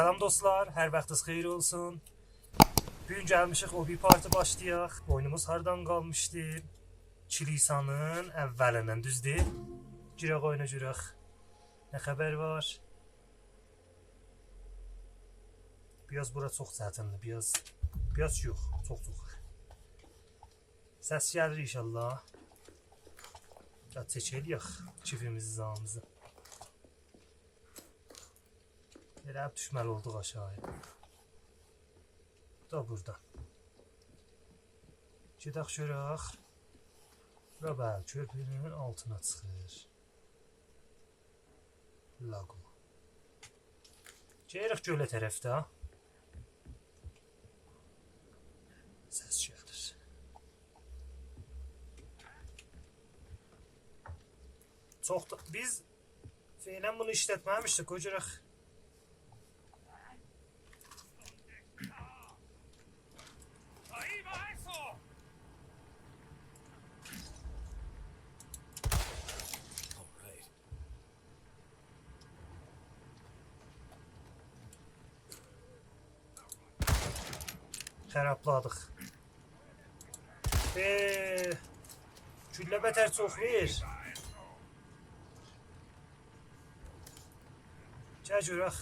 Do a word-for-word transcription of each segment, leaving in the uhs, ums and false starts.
سلام دوستلار، هر واختینیز خئییر اولسون. بو گون گلمیشیک او بیر پارتی باشلایاق. اویونوموز هاردان قالمیشدی؟ کلیسانین اولیندن، دوزدور؟ گیرک اویونا گؤرک نه خبر وار. بیر آز بورا چوخ چتیندیر، بیر آز، بیر آز یوخ، چوخ چوخ. سس گلیر ان‌شاءالله. یا چک ائلیک کیفیمیزی، زامیمیزی. ائله دوشمه‌لی اولدوق آشاغییا. دا بوردان. گئدک گؤرک. بورا، بلی، کؤرپونون آلتینا چیخیر. لاگو. گئدیریک گؤله طرف ده. سس گلیر. چوخ دا، بیز فعلاً بونو ایشلتمه‌میشدیک، قوی گؤرک. خرابلادیق. ائه، گولله بتر چوخ وئر. گل گؤرک.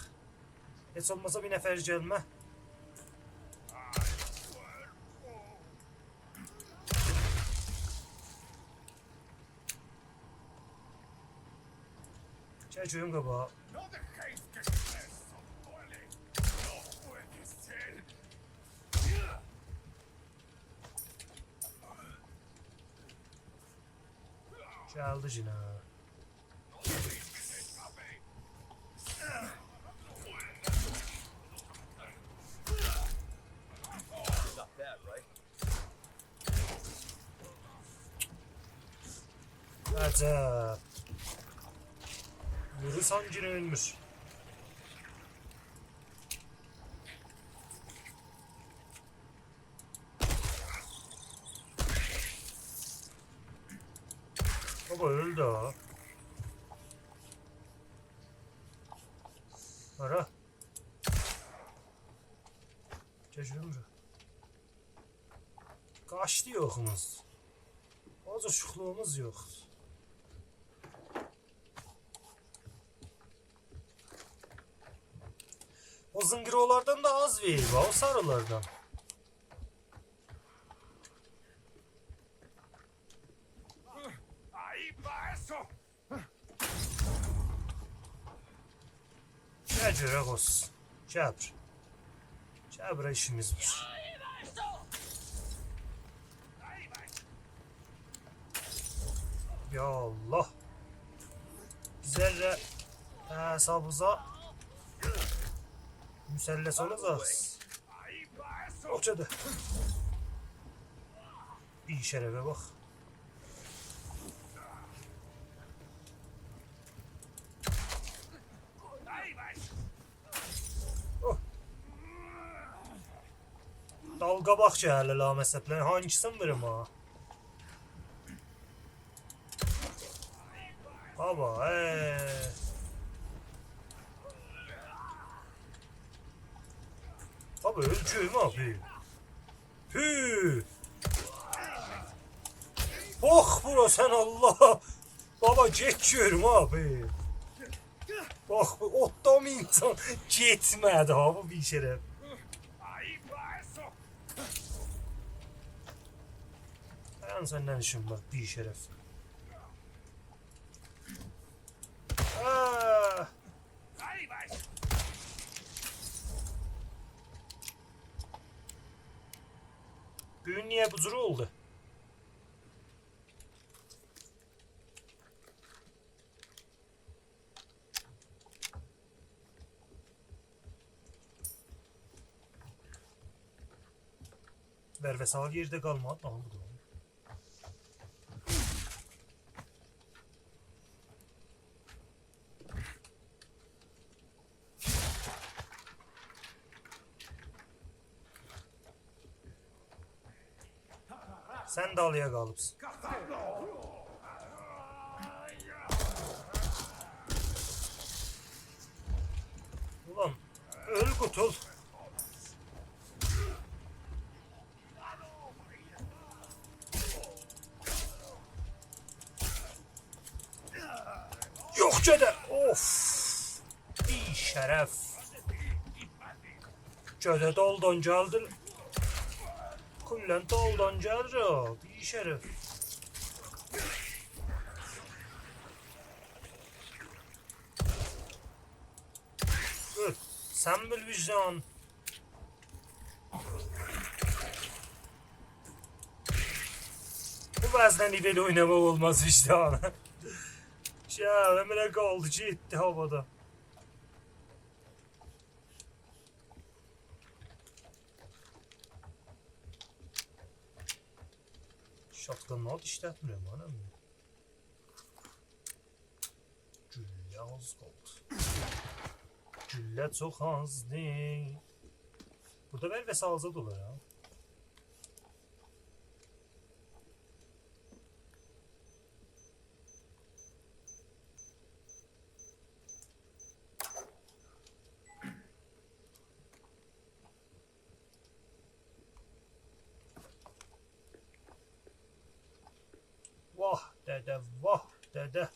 هئچ اولماسا بیر نفر گلمه. گل گؤروم قاباغا. گلدی یئنه. عجب. وورورسان، یئنه اؤلمور. بابا، اؤل ده. هارا؟ گل گؤروم بورا. قاچدی یوخوموز. آز اوشوقلوغوموز یوخدور. او زینقیروولاردان دا آز وئریر، او ساریلاردان. گل گؤرک اولسون. گل بورا. گل بورا، ایشیمیز وار. یا الله. بیزلر ده اعصابیمیزا مسلط اولاجاغیق. اوخ گئده. بی‌شرفه باخ. اوه. دال قاباق گلیر لامذهبلر. هانگیسینی ووروم ها؟ بابا، ائه. بابا، اؤلجه‌یم آبی. هو. باخ بورا سن، الله. بابا، گئت گؤروم آبی. باخ، بو اوتدا مین جان گئتمه‌دی ها، بو بی‌شرف. هه، سندن ایشیم وار، بی‌شرف. آه. بو گون نییه بو جور اولدو؟ ور و سال یئرده قالمادی، آها، بودور. سن دالییا قالیبسان. اولان، اؤل، قوتول. یوخ، گئده. اوف. بی‌شرف. گئده دالدان گلدین. کلاً دالدان گلیر ها، بی‌شرف. اؤل، سن بیل وجدان. بو وضعده نوئل اویناماق اولماز وجدان. شئی، من بئله قالدی کی، گئتدی هاوادا. شاتگانلاری دا ایشلتمیرم، آنام. گولله آز قالدی. گولله چوخ آزدی. بورادا بلکه سازا دا اولار، ها. واه، دده، واه، دده.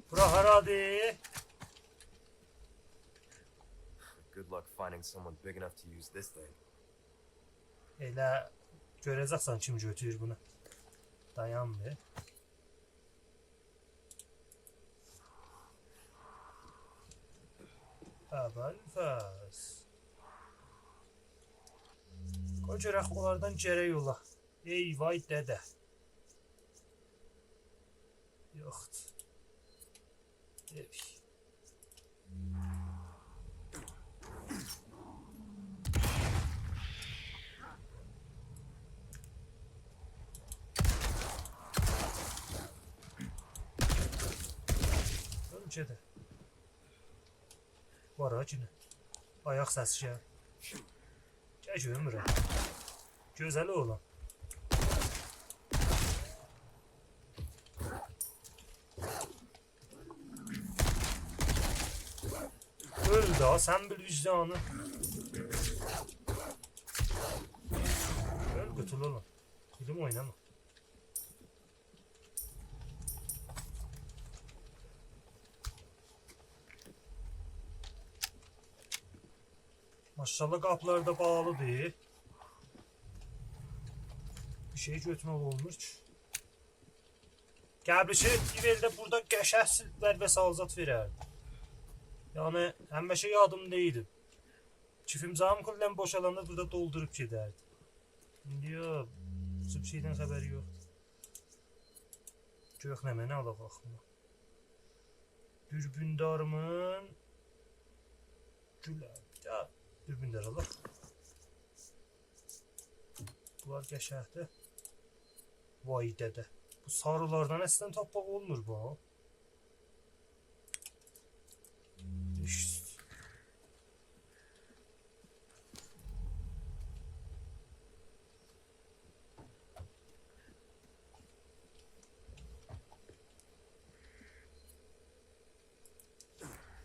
بورا هارادیر؟ Good luck finding someone big enough to use this thing. ائله گؤره‌جکسن کیم گؤتورور بونو. دایان بیر. ابوالفضل. قوی گؤرک اونلاردان گرک اولا. ای وای دده. یوخدور. یئریک. اؤل گئده. وار ها یئنه. آیاق سسی گلیر. گل گؤروم بورا. گؤزل اوغلان. اؤل دا، سن بیل وجدانی. اؤل، قوتول اوغلوم. بیلیم اویناما. ماشاءالله، قاپیلار دا باغلیدیر. بیر شئی گؤتورمک اولمور کی. قبلیکی لئولده بورادا قشنگ سیلوار و سازات وئرردی. یعنی، همیشه یادیم دئییل. کیفیم جانیم کلاً بوشالاندا بورادا دولدوروب گئدردی. ایندی یوخ، هئچ بیر شئیدن خبری یوخدور. گؤرک نمنه آلاق آخیرا. دوربینداریمین گول، یا، دوربیندار آلاق. بونلار قشنگدیر. وای دده. بو ساریلاردان اصلاً تاپماق اولمور بو. دوش.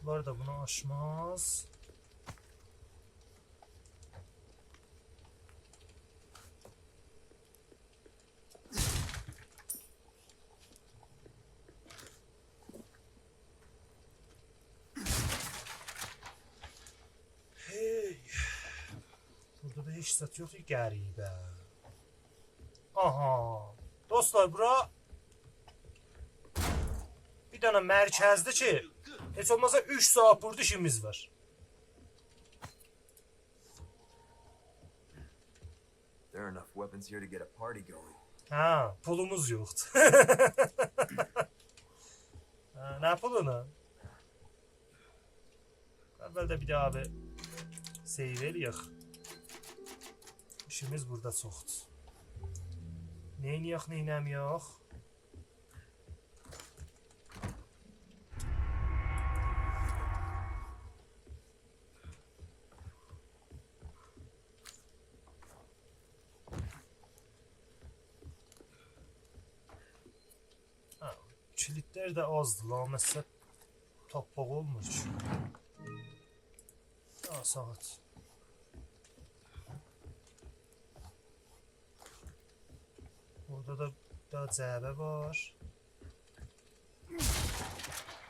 بونلار دا بونو آچماز. هئی. بورادا دا هئچ زاد یوخ، غریبه. آها. دوستلار، بورا بیر دنه مرکزدیر کی، هئچ اولماسا اوچ ساعات بورادا ایشیمیز وار. There are enough weapons here to get a party going. هه، پولوموز یوخدور. هه، نه پولونا؟ اولده بیر داها بیر save ائله‌یک. ایشیمیز بورادا چوخدور. نئینیه‌ک، نئینه‌میه‌ک؟ هه، کلیدلر ده آزدیر، لامصب. تاپماق اولمور کی. آ، ساغات. بورادا دا بیر دانا جعبه وار.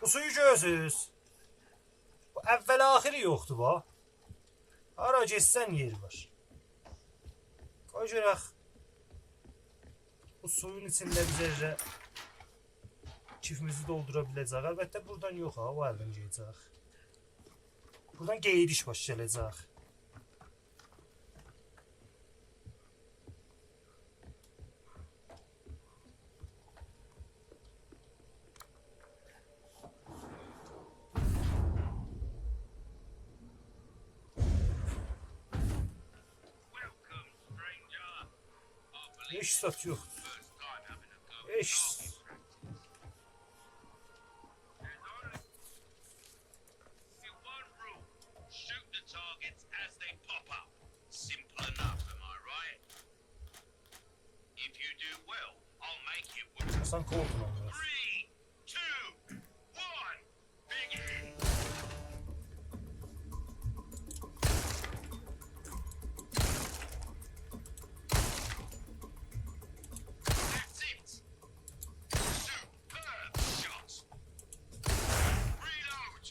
بو سویو گؤرورسوز؟ بو اول آخری یوخدور، باخ. هارا گئتسن یئر وار. قوی گؤرک. بو سویون ایچینده بیز ائله کیفیمیزی دولدورا بیله‌جک. البته، بورادان یوخ ها، او الدن گئده‌جک. بورادان گئدیش باش گله‌جک. هئچ زاد یوخ. هئچ. Shoot the targets as they pop up. Simple enough, am I right? If you do well, I'll make it worth. سن کورتون اونلاری. Three, two, one, begin. That's it. Superb shot. Reload.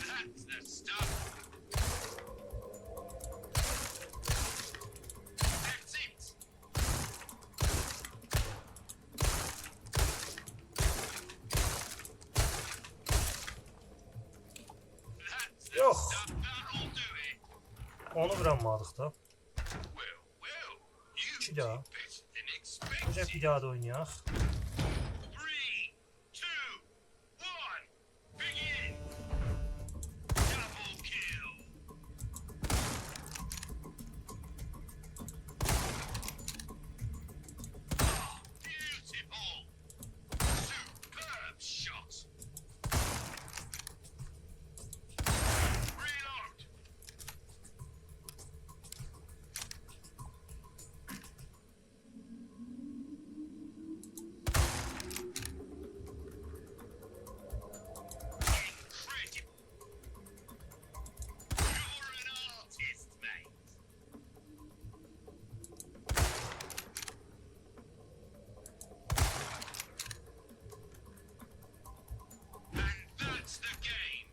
That's the stuff. That's it. That's the یوخ. Stuff. That'll do it. اونو وورامادیق دا. ایکی داها. گل بیر داها دا اوینایاق. Three, two, one, begin. Double kill. Ah, beautiful. Superb shot. Reload. Incredible. You're an artist, mate. And that's the game.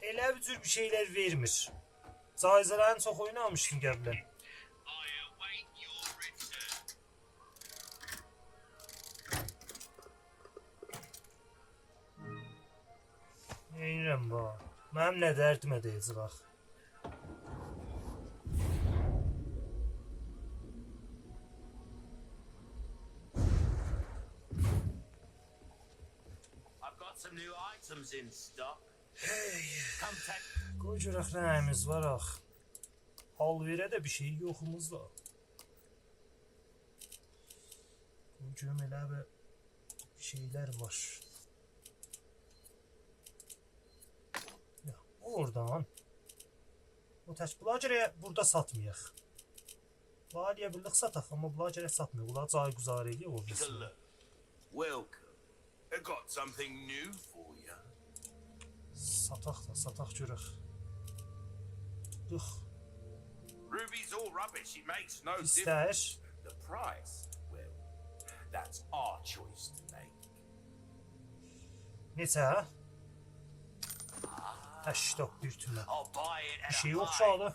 ائله بیر جور بیر شئیلر وئرمیر. جایزه‌لرین چوخ اوینامیشدیم قبلاً. I await your return. نئینیرم با؟ منیم نه دردیمه دَیه‌جک آخی؟ I've got some new items in stock. هئی. Come take. قوی گؤرک نه‌ییمیز وار آخی. آلوئره ده بیر شئی یوخوموز وار. قوی گؤروم ائله بیر شئیلر وار. یا، اورادان. او تک، بونلاری گرک بورادا ساتمایاق. بونلاری ائلیه بیلدیک ساتاق، آمما بونلاری گرک ساتمایاق. بونلاری جایگذار ائلیک او بیریسینه. Welcome. I got something new for you. ساتاق دا، ساتاق گؤرک. یوخ. Ruby's all rubbish, it makes no difference. ایسته‌ییر. The price, well, that's our choice to make. نئچه؟ هشتاد بیر تومن. I'll buy it at a high price. بیر شئی یوخ کی، آدی.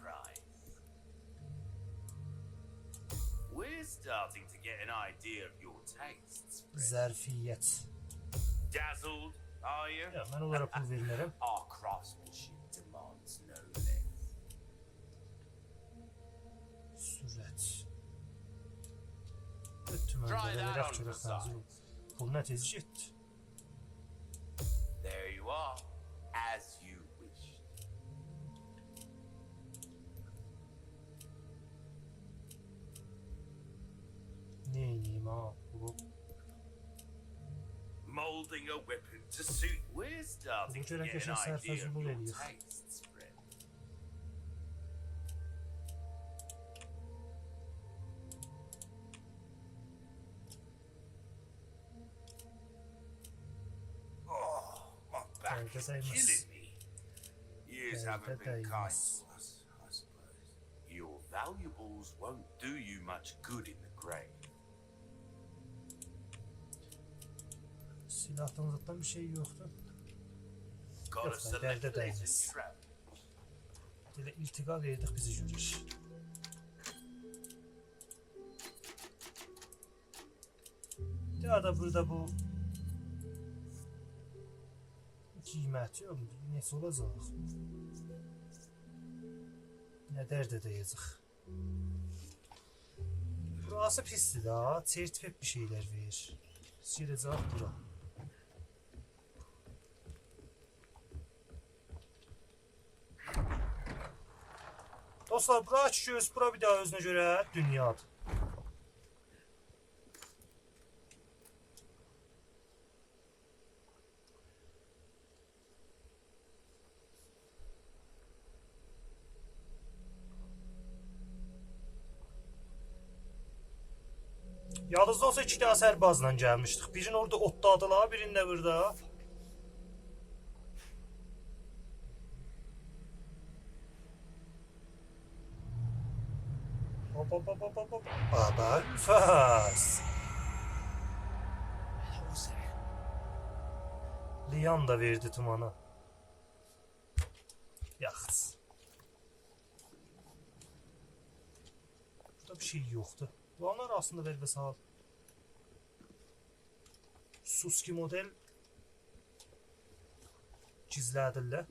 We're starting to get an idea of your tastes, friend. ظرفیت. Dazzled, are you? یا، من اونلارا پول وئرمه‌رم. Our craftsmanship demands no less. سرعت. دؤرد تومن ده وئرک گؤرک منظور. پول نه تئز گئتدی. There you are, as you wished. نئینیییم ها، بو؟ Holding a weapon to suit. We're starting بونو to گؤرک get کی an شرف idea of زومو your ائله‌ییر. Tastes, friend. Oh, my back is killing me. درده دیمز. Years haven't been kind to us, I suppose. درده دیمز. Your valuables won't do you much good in the grave. سلاحدان زاددان بیر شئی یوخدور. Got a select list of travelers. یوخ دا، درده دیمز. ائله ارتقا وئردیک، بیزی گؤرور. بیر داها دا بورادا بو قیمتی یوخ، نئچه اولاجاق؟ نه درده دیه‌جک؟ بوراسی پیسدیر دا، چرت و پرت بیر شئیلر وئریر. پیس گئده‌جک بورا. دوستلار، بورا کی گؤز، بورا بیر داها اؤزونه گؤره دونیادیر. یادینیزدا اولسا، ایکی دانا سربازلا گلمیشدیک. بیرینی اورادا اوتلادیلار، بیرینی ده بورادا. هوپ، هوپ، هوپ، هوپ، هوپ، هوپ. ابوالفضل. لیان دا وئردی تومانا. یاخشی. بورادا بیر شئی یوخدور. بونلارین آراسیندا وئر و سال. سوسکی مدل گیزله‌دیرلر.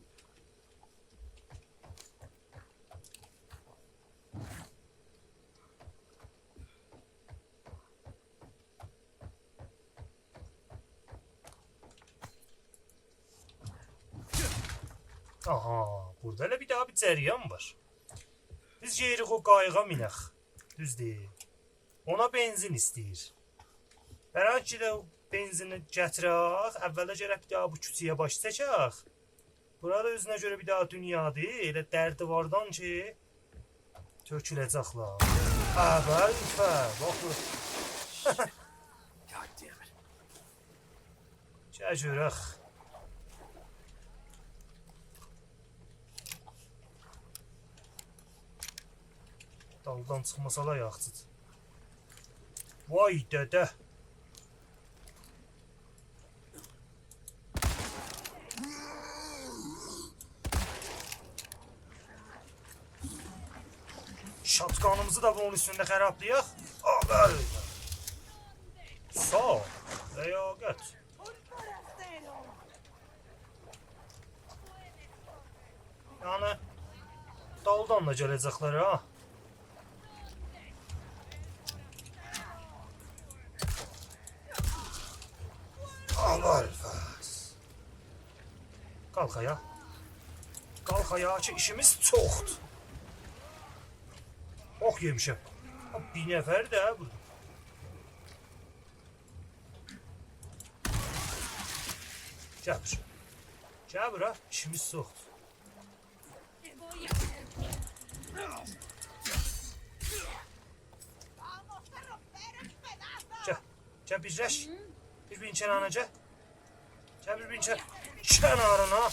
آها، بورادا ائله بیر داها بیر جریان وار. بیز گئدیریک او قاییغا مینک. دوز دئییل. اونا بنزین ایسته‌ییر. برای کی ده بنزینی گتیرک، اولده گرک بیر داها بو کوچه‌یه باش چکک. بورا دا اؤزونه گؤره بیر داها دونیادیر. ائله دردی واردان کی تؤکوله‌جکلر. ابوالفضل، باخ بورا. God damn it. گل گؤرک. دالدان چیخماسالار یاخشیدیر. وای دده. شاتگانیمیزی دا بونون اوستونده خرابلایاق. آ، بلی. ساغ اول. لیاقت. یعنی، دالدان دا گله‌جکلر، ها؟ آللاه الفضل. قالخ آیاغا. قالخ آیاغا کی ایشیمیز چوخدور. اوخ یئمیشم. بیر نفر ده ووردوم. گل بورا. گل بورا، ایشیمیز چوخدور. گل. گل، بیرلش. بیر-بیرین کنارینا گل. گل، بیر-بیرین کن-، کنارینا.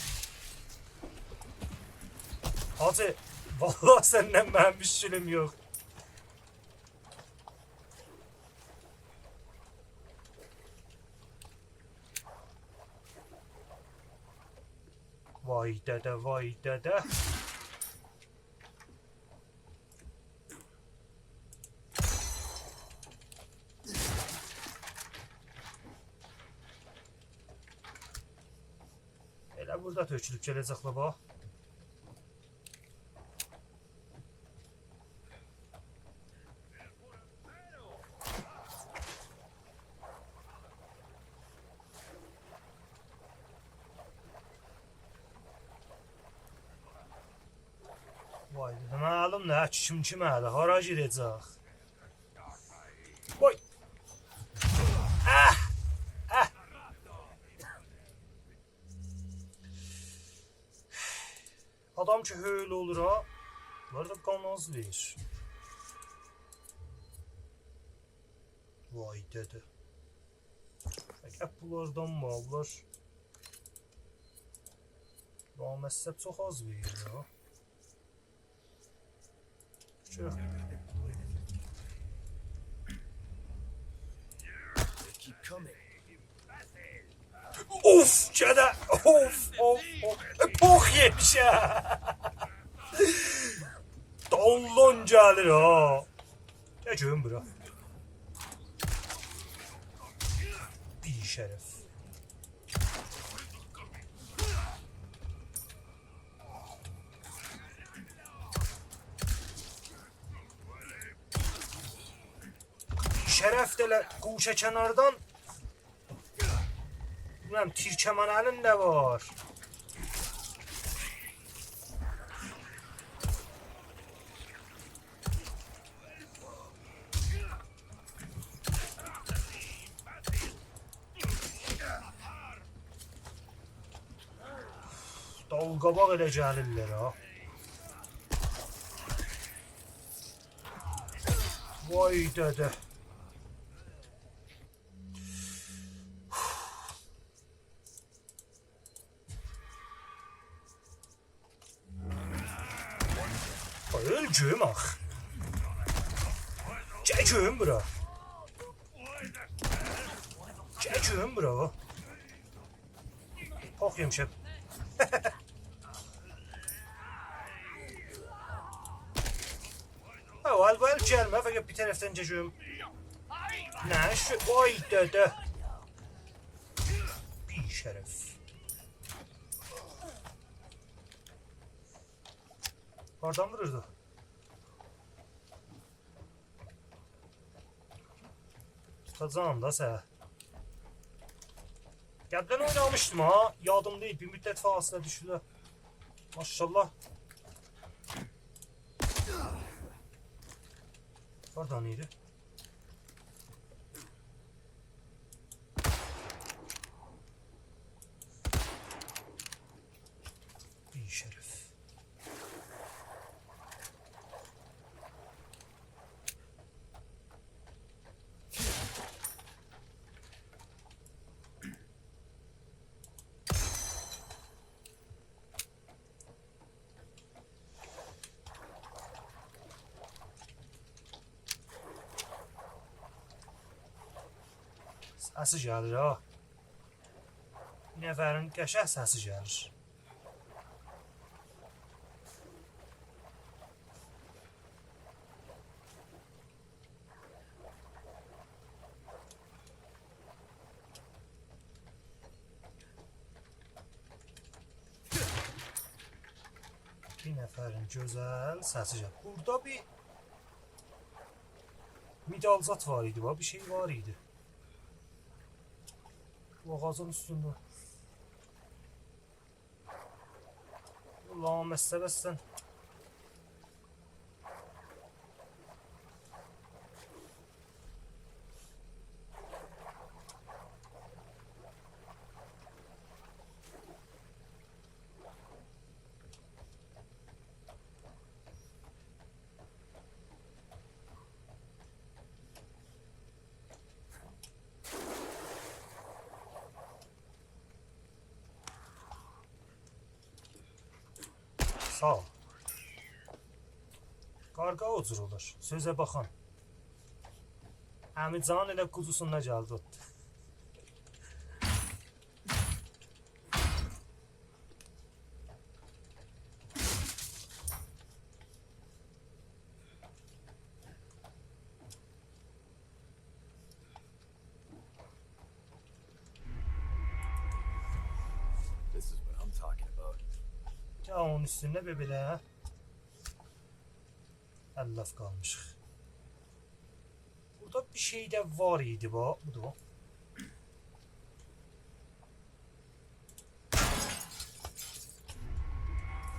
حاجی، واللهی سندن منیم مشکلیم یوخ. وای دده، وای دده. ائله بورادا تؤکولوب گله‌جکلر، باخ. وای، معلوم نه، کیم کیمه‌دیر، هارا گئده‌جک؟ وای! اه! اه! آدام کی هؤیله اولور ها. بونلار دا قان آز وئریر. وای دده. اگر بونلاردان وار، بونلار لامصب چوخ آز وئریر ها. شوره. اوف، گده. اوف، اوف، اوف. پوخ یئمیشه. داللان گلیر ها. گل گؤروم بورا. بی‌شرف. بی‌شرف ده ائله گوشه کناردان. بونم تیرکمان الینده وار. دال قاباق ائله گلیرلر ها. وای دده. آی، اؤل گؤروم آخی. گل گؤروم بورا. گل گؤروم بورا. پوخ یئمیشم. ها، وال، وال، گلمه، فقط بیر طرفدن گل گؤروم. نه، شو، وای دده. بی‌شرف. هاردان ووروردو؟ توتاجاغام دا سنی. قبلاً اوینامیشدیم ها، یادیم دئییل، بیر مدت فاصله دوشدو ده. ماشاءالله. هاردان ایدی؟ بی‌شرف. سسی گلیر ها. بیر نفرین قشنگ سسی گلیر. بیر نفرین گؤزل سسی گلیر. بورادا بیر مدال زاد وار ایدی، باخ، بیر شئی وار ایدی. بو آغاجین اوستونده. لامصب هستن. ساغ اول. قارغا او جور اولور. سؤزه باخان. عمی‌جان ائله قوزوسوندان گلدی اوتدو. This is what I'm talking about. گل اونون اوستونده بیر بئله. علف قالمیشیق. بورادا بیر شئی ده وار ایدی، باخ، بودور.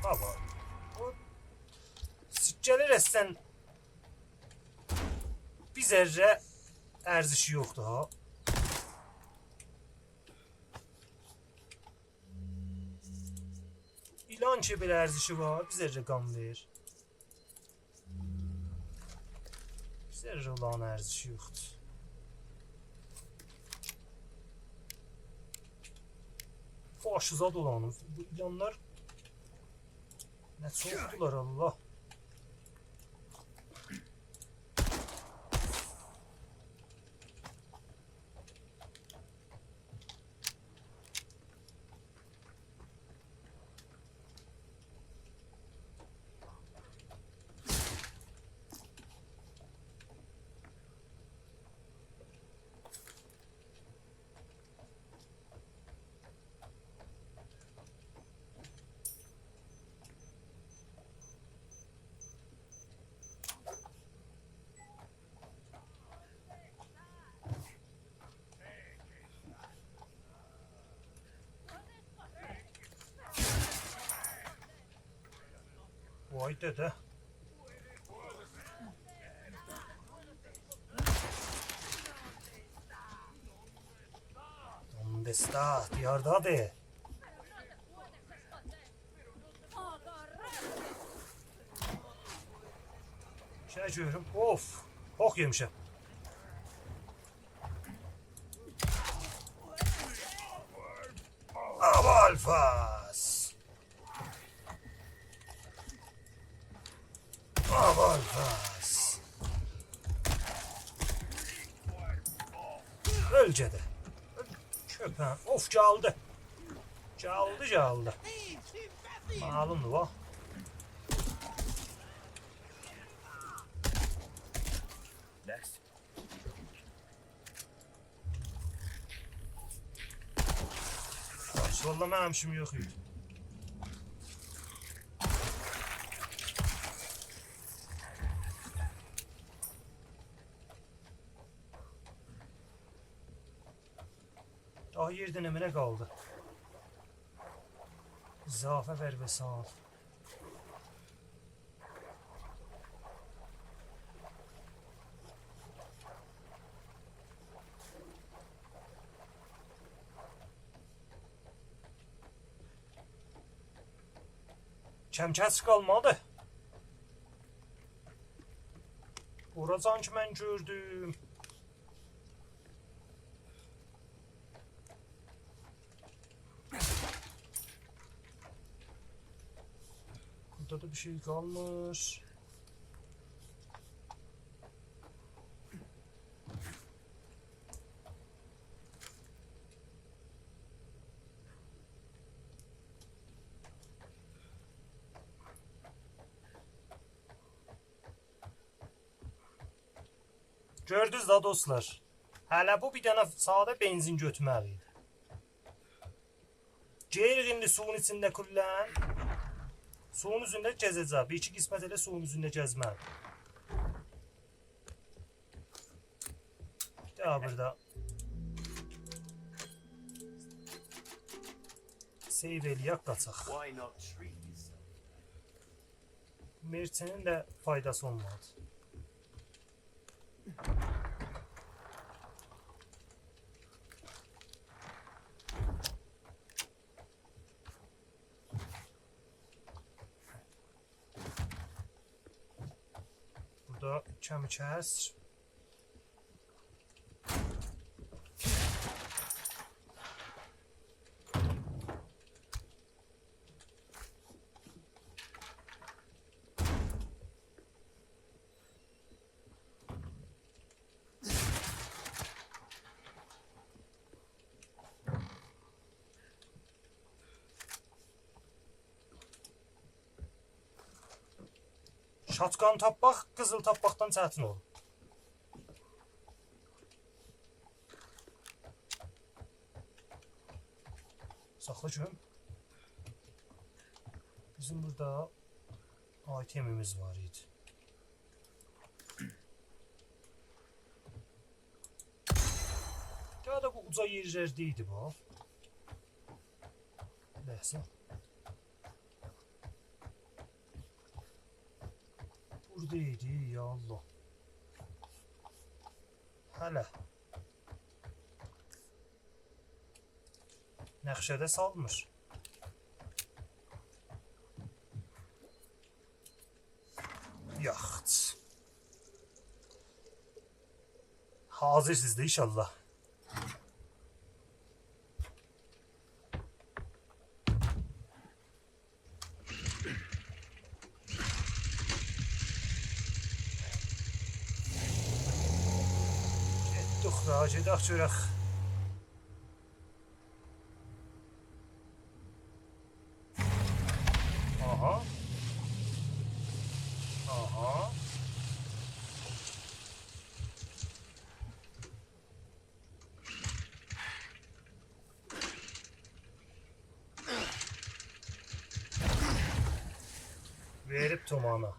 بابا، بو سکه‌لر اصلاً بیر ذره ارزشی یوخدور ها. آنکی بئله ارزشی وار، بیزه ده قان وئر. بیزه ده اولارین ارزشی یوخدور. باشیزا دولانیم. بو ایلانلار نه چوخدولار، الله. وای دده. دونده استا، دیاردادیر. شئی گؤروم. اوف. پوخ یئمیشم. ابوالفضل. ابوالفضل. اؤل گئده. کؤپک. اوف، گلدی. گلدی، گلدی. معلومدور، باخ. Next. والله منیم ایشیم یوخ ایدی. داها یئرده نمنه قالدی؟ اضافه وئر و سال. کم‌کسر قالمادی. اوراجان کی من گؤردوم. بورادا دا بیر شئی قالمیر. گؤردونوز دا، دوستلار. هله بو بیر دنه ساده بنزین گؤتورمه‌لی ایدی. گئدیریک ایندی سویون ایچینده کلاً. سویون اوزونده گزه‌جک. بیر ایکی قسمت ائله سویون اوزونده گزمه‌لی. بیر داها بورادا save ائله‌یک، قاچاق. Why not treat yourself? مرچینین ده فایداسی اولمادی. بورادا کم‌کسر. شاتگان تاپماق قیزیل تاپماقدان چتین اولور. ساخلا گؤروم. بیزیم بورادا آیتمیمیز وار ایدی. یا دا بو اوجا یئرلرده ایدی بو. لحظه. بورادا ایدی، یا الله. هله. نقشه‌ده سالمیر. یاخشی. حاضرسینیز دا ان‌شاءالله. گئتدیک دا، گئدک گؤرک. آها. آها. وئریب تومانا.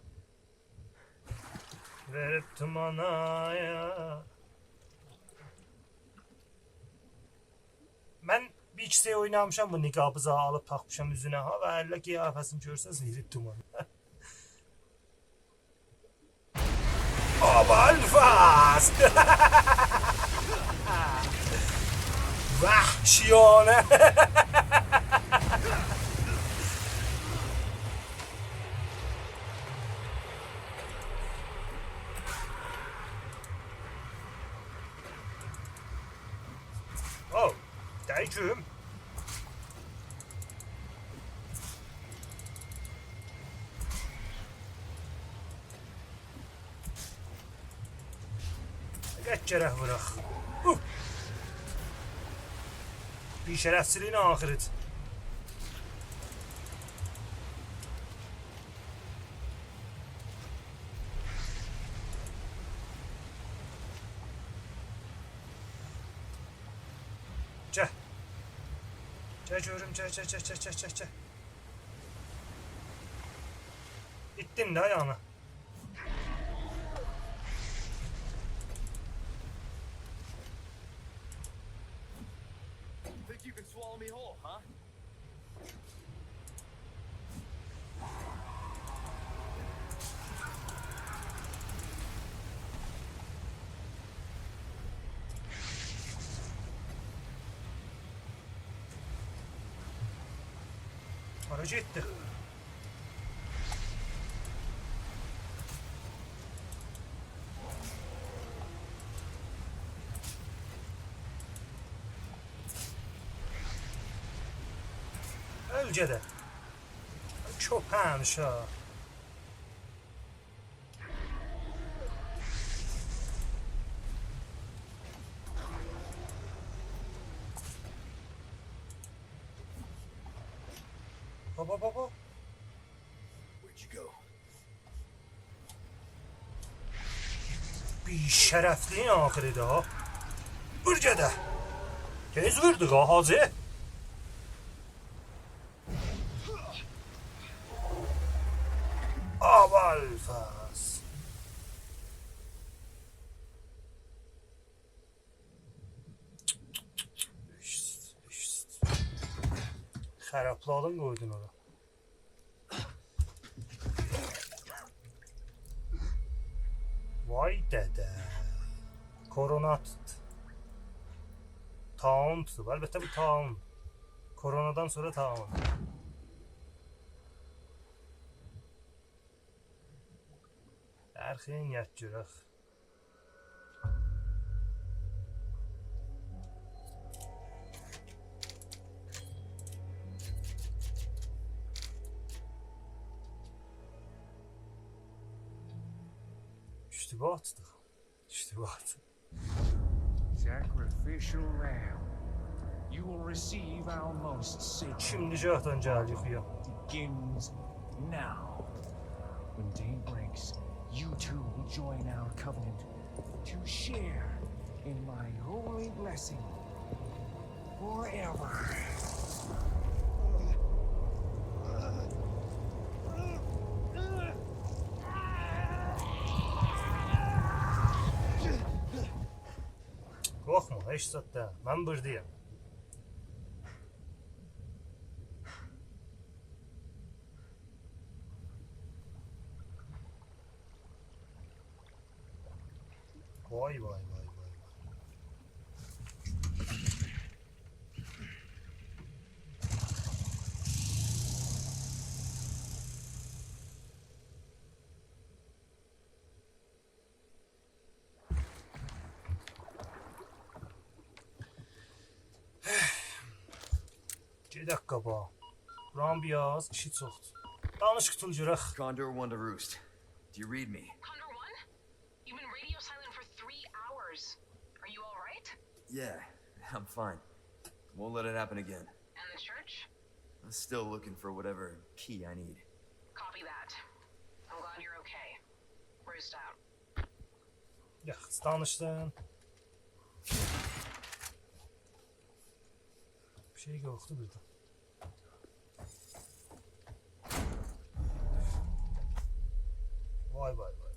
وئریب تومانا یا. من بیر ایکی شئی اوینامیشام، بو نقابی زادی آلیب تاخمیشام اوزونه ها، و الله قیافه‌سینی گؤرسز، وئریب تومانا. ابوالفضل! وحشیانه! او، دقیقیم. دقت گرک ووراق. هو! بی‌شرفچیلیگین آخیریدیر. گل. گل گؤروم، گل، گل. ایتدین ده یعنی. Think you can swallow me whole, huh? هارا گئتدی؟ اؤل گئده. کؤپه‌یین اوشاغی. بابا، بابا. Where'd you go? بی‌شرفلیگین آخیریدی ها. وور گئده. تئز ووردو ها، حاجی. ابوالفضل. خرابلادین، قویدون اورا. وای دده. کرونا توتدو. طاعون توتوب. البته بو طاعون. کرونادان سونرا طاعون. درخین یات گؤرک. اشتباه آچدیق. اشتباه آچدیق. Sacrificial lamb, you will receive our most sacred ایکینجی گاهدان گلدیک یوخویا. Begins now. When day breaks, you two will join our covenant to share in my holy blessing forever. قورخما، هئچ زاد دا. من بوردایام. وای، وای، وای، وای، وای. بیر دقیقه، باخ. بورانین بیر آز ایشی چوخدور. دانیش، قوتول گؤرک. Condor one to Roost. Do you read me? Condor one? You've been radio silent for three hours. Are you all right? Yeah, I'm fine. Won't let it happen again. And the church? I'm still looking for whatever key I need. Copy that. I'm glad you're okay. Roost out. یاخشی، دانیشدین. بیر شئی یوخدور بوردا. وای، وای، وای.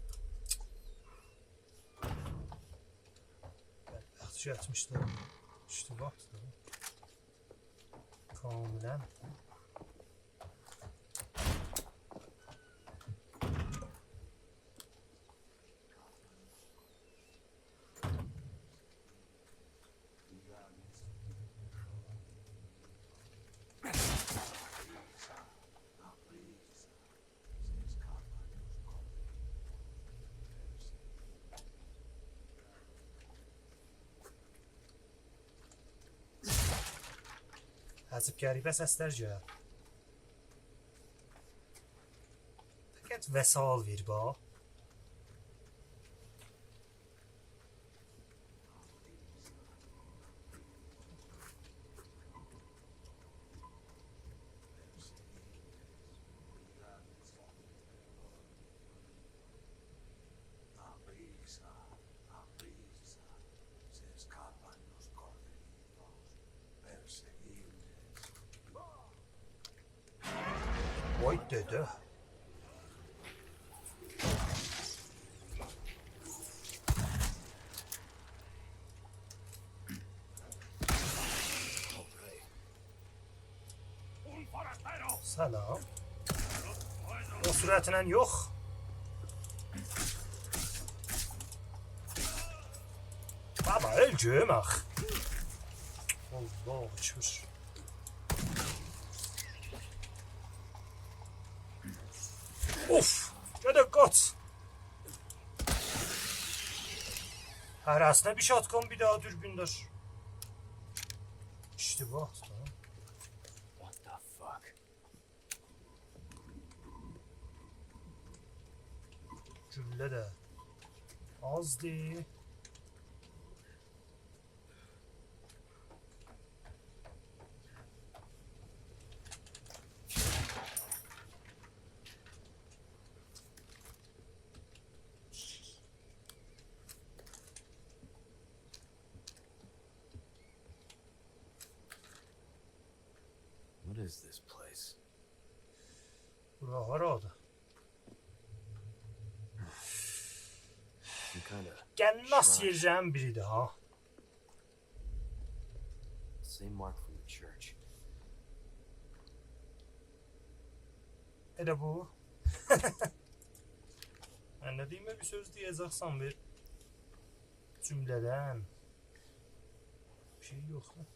بدبخت گتمیشدی. دوشدو، باخ. کاملاً. عجیب غریبه سسلر گلیر. فقط وسایل وئر، باخ. وای دده. سلام. او سرعتله یوخ. بابا، اؤل گؤروم آخی. الله اکبر. اوف! گده قاچ. هره‌سینه بیر شاتگان، بیر دانا دوربین دار. اشتباه دا. What the fuck? گولله ده آزدی. What is this place? بورا هارادیر؟ Some kind of قناس shrine. یئرلرین بیریدیر ها. Same mark from the church. ائله بو. من نه دئییم، بیر سؤز دئیه‌جکسن، بیر جمله‌دن. بیر شئی یوخدور.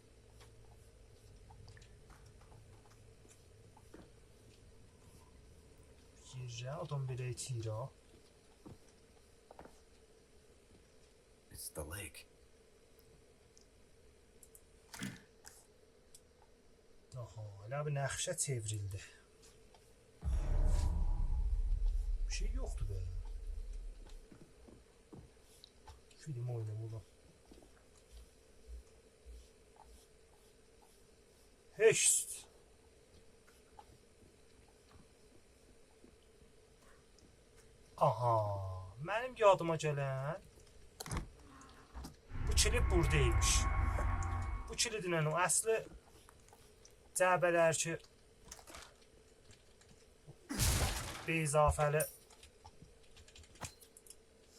گیرجه آدام بئله ایتیر ها. It's the lake. آها، ائله بیر نقشه چئوریلدی. بیر شئی یوخدور به. فیلم اویناما. هئچ. آها، منیم یادیما گلن بو کیلید بورادا ایمیش. بو کیلیدله او اصلی جعبه‌لر کی، بیر اضافه‌لی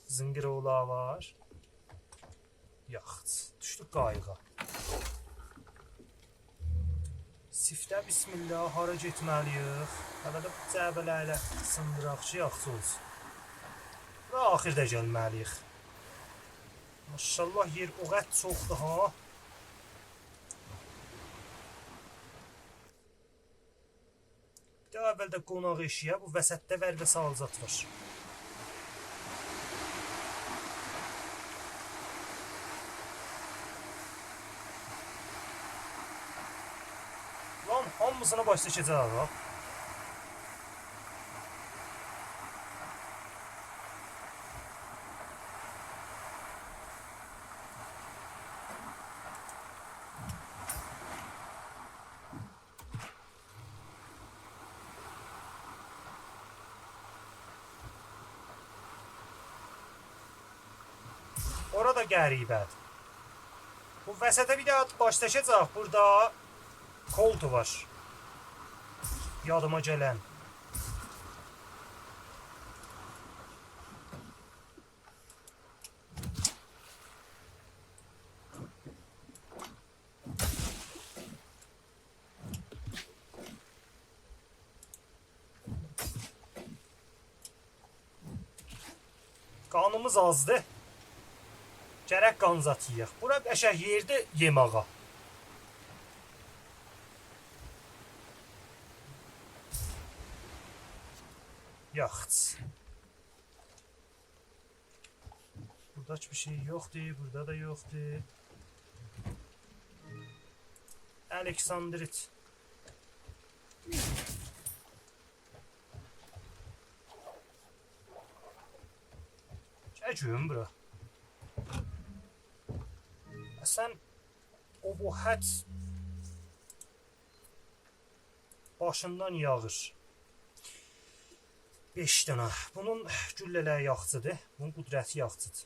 زینقیروولاری وار. یاخشی، دوشدوک قاییغا. سیفته بسم‌الله، هارا گئتمه‌لی‌ییک؟ هله ده بو جعبه‌لری ائله سیندیراق کی، یاخشی اولسون. بورا آخیردا گلمه‌لی‌ییک. ماشاءالله، یئر او قدر چوخدور ها. بیر ده اولده قوناق ائشییه، بو وسطده ورق سالزات وار. لان، بو سنه باشدا کئچه‌جک ها. اورا دا غریبه‌دیر. بو وسطه بیر داها باشدا کئچه‌جک. بورادا کولت وار. یادیما گلن. قانیمیز آزدی. گرک قان زاد یئیک. بورا قشنگ یئردی یئماغا. یاخشی. بورادا هئچ بیر شئی یوخدور، بورادا دا یوخدور. الکساندریت. گل گؤروم بورا. اصلاً، ابهت باشیندان یاغیر. بئش دنه. بونون گولله‌لری یاخشیدیر. بونون قدرتی یاخشیدیر.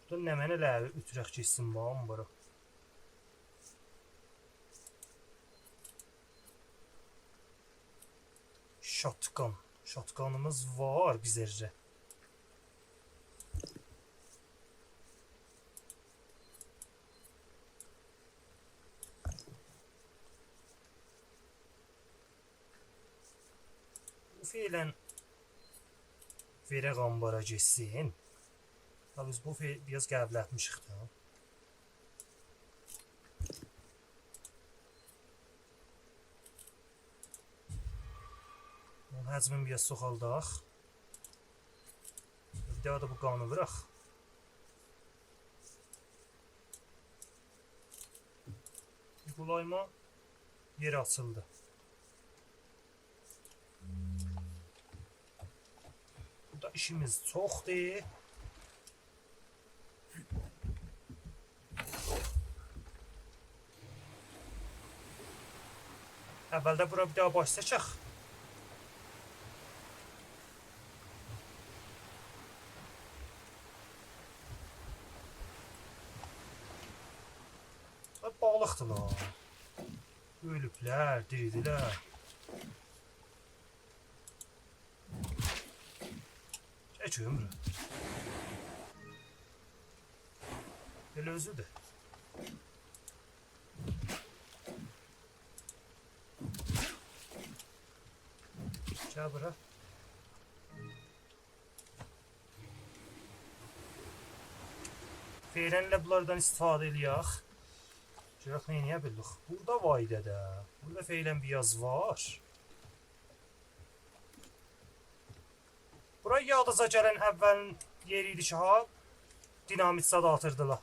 بورادا نمنه‌لری اؤتورک کئچسین، باخین بورا. شاتگان. شاتگانیمیز وار بیزه. بو فعلاً وئرک آنبارا گئتسین. ها، بیز بو فعل بیر آز قبلتمیشیک ده. بونون حجمینی بیر آز چوخالداق. بیر داها دا بو قانی ووراق. بیر قولایما یئر آچیلدی. بورادا ایشیمیز چوخدور. اولده بورا بیر داها باش چکک. بالیقدیلار. اؤلوبلر، دیریدیلر. گل گؤروم بورا. ائله اؤزودور. گل بورا. فعلاً ائله بونلاردان استفاده ائله‌یک. گؤرک نه ائلیه بیلیریک. بورادا وایده ده. بورادا فعلاً بیر آز وار. بورا یادیزا گلن اولین یئر ایدی کی، ها، دینامیت زاد آتیردیلار.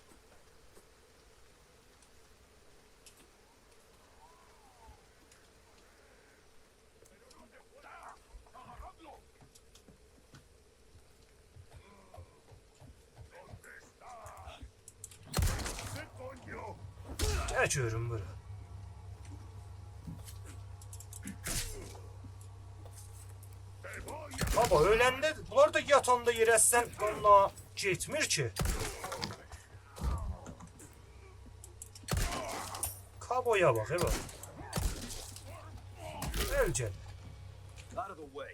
گل گؤروم بورا. بابا، اؤلنده، بونلار دا یاتاندا یئره سن اونونلا گئتمیر کی. کابویا باخ، ائ باخ. اؤل گل. Out of the way.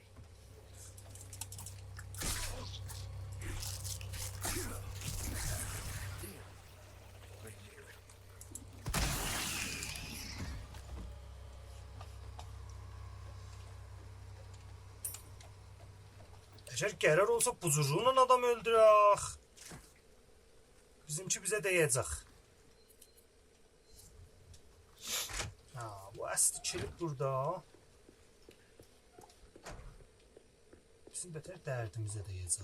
اگر قرار اولسا بو جورونن آدام اؤلدورک، بیزیمکی بیزه دیه‌جک. ها، بو اصلی کلیپ بورادا. بیزیم بتر دردیمیزه دیه‌جک.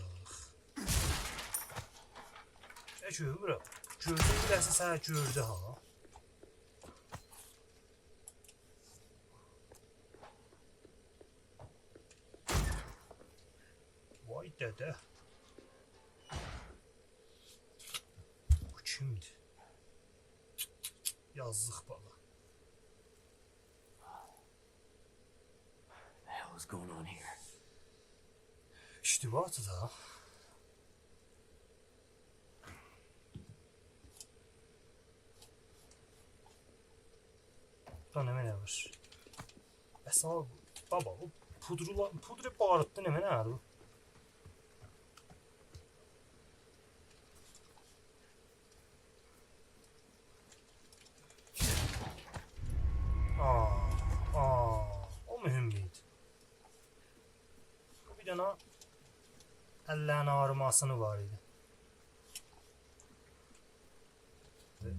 ائ، گؤروم بورا. گؤردون، بیله‌سی سنه گؤردو ها. بیر ده ده. بو کیمدیر؟ یازیق بالا. The hell is going on here? اشتباهدیر دا. دا نمنه وار؟ بس آ، بابا، بو پودرلا، پودر باریتدی، نمنه‌دیر بو؟ آ، آ، او مهم دئییل. بو بیر دنه اللرین آغریماسینی وار ایدی. بیر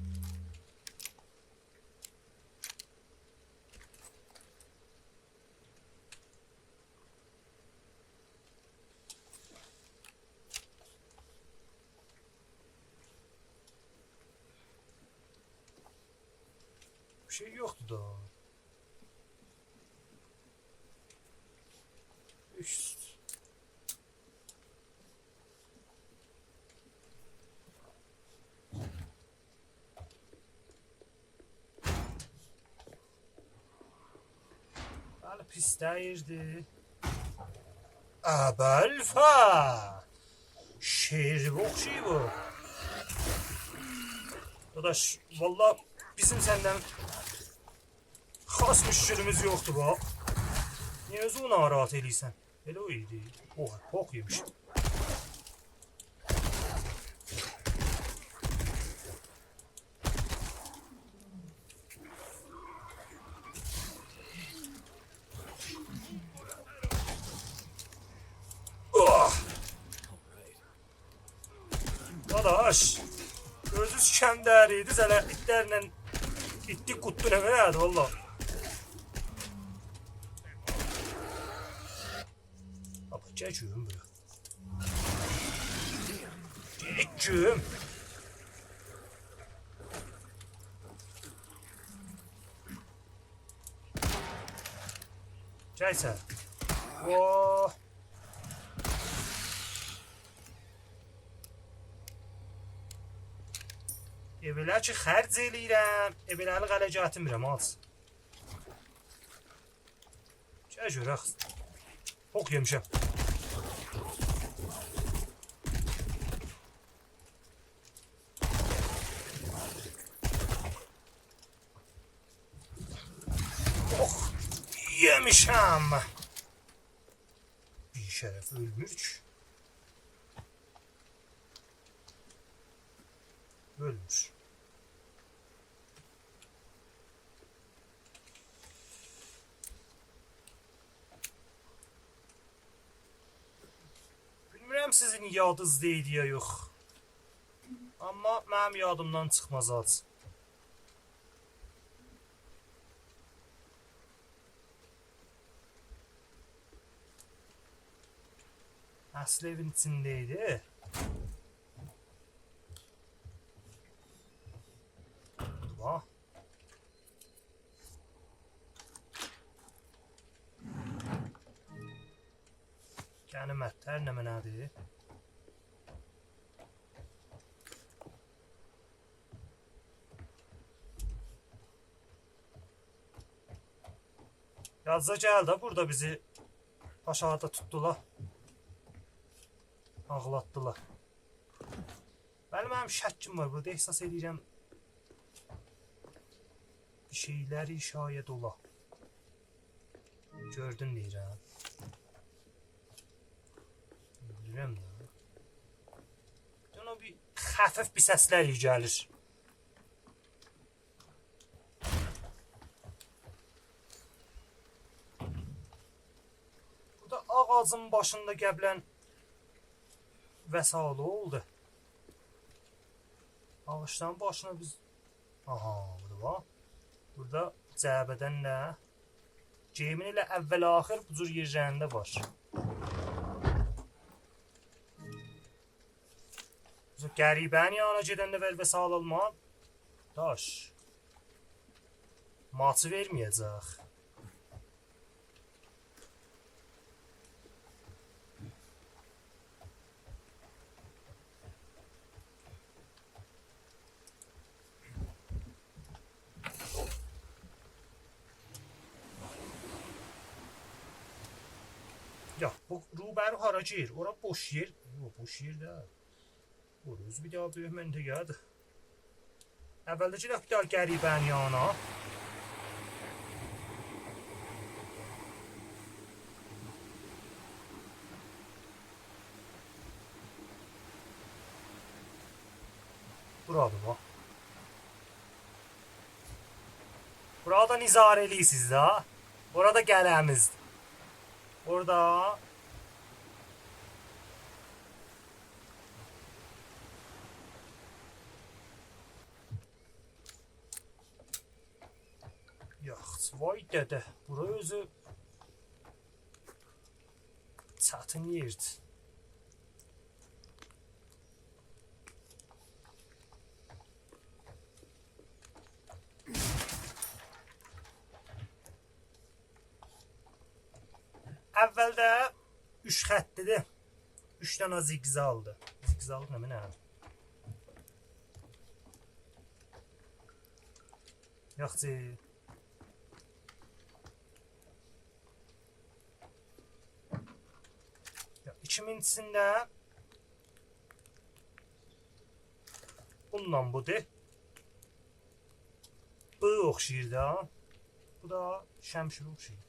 شئی یوخدور دا. اوست. بلی، پیس دئییردی. ابوالفضل. شیر بوخشی بو. داداش، والله بیزیم سندن خاص مشکلیمیز یوخدور، باخ. نییه اؤزونو ناراحت ائله‌ییرسن؟ ائله او ایدی. اوها، پوخ یئمیشم. اوه! داداش، اؤزو سیکندر ایدی، سنه ایتلرله ایتدی، قوتدو، نه وئرردی، والله. بابا، گل گؤروم بورا. گل گؤروم. گل سن. اوه. ائ، بئله کی خرج ائله‌ییرم، ائ، بئله‌لیک اله گتیرمیرم، آز. گل گؤرک. پوخ یئمیشم. اوخ، یئمیشم. بی‌شرف اؤلمور کی. اؤلمور. بیلمیرم سیزین یادینیزدا ایدی یا یوخ. آمما منیم یادیمدان چیخماز هئچ. اصلی ائوین ایچینده ایدی. باخ. غنیمت‌لر نمنه‌دیر؟ یازدا گلدی، بورادا بیزی آشاغیدا توتدولار. آغلاتدیلار. بلی، منیم شکیم وار. بورادا احساس ائدیرم، بیر شئیلری شاید اولا. گؤردون دئییرم. بیلمیرم ده. بیر دنه بیر خفیف بیر سسلر گلیر. بورادا آغاجین باشیندا قبلاً وسایل اولدو. آغاجلارین باشینا بیز، آها، بورادا باخ. بورادا جعبه‌دن ده گئیمین ائله اول آخر بو جور یئرلرینده وار. غریبه‌نین یانینا گئدنده ول وسایل آلما. داش. ماچی وئرمه‌یه‌جک. یا، بو روبرو هارا گیریر؟ اورا بوش یئر. یوخ، بوش یئر دئییل. بورا اؤزو بیر دانا بؤیوک منطقه‌دیر. اولده گئدک بیر دانا غریبه‌نین یانینا. بورادیر باخ. بورانی دا نظاره ائله‌ییرسینیز ده. بورا دا قلعه‌میزدیر. بورادا یاخشی، وای دده، بورا اؤزو چتین یئردیر. اولده اوچ خطلی‌دیر. اوچ دنه زیگزاگدیر. زیگزاگ نه، نه؟ یاخشی. یا، ایکینجی‌سینده بونونلا بودور. بو اوخشاییر دا. بو دا شمشیره اوخشاییر.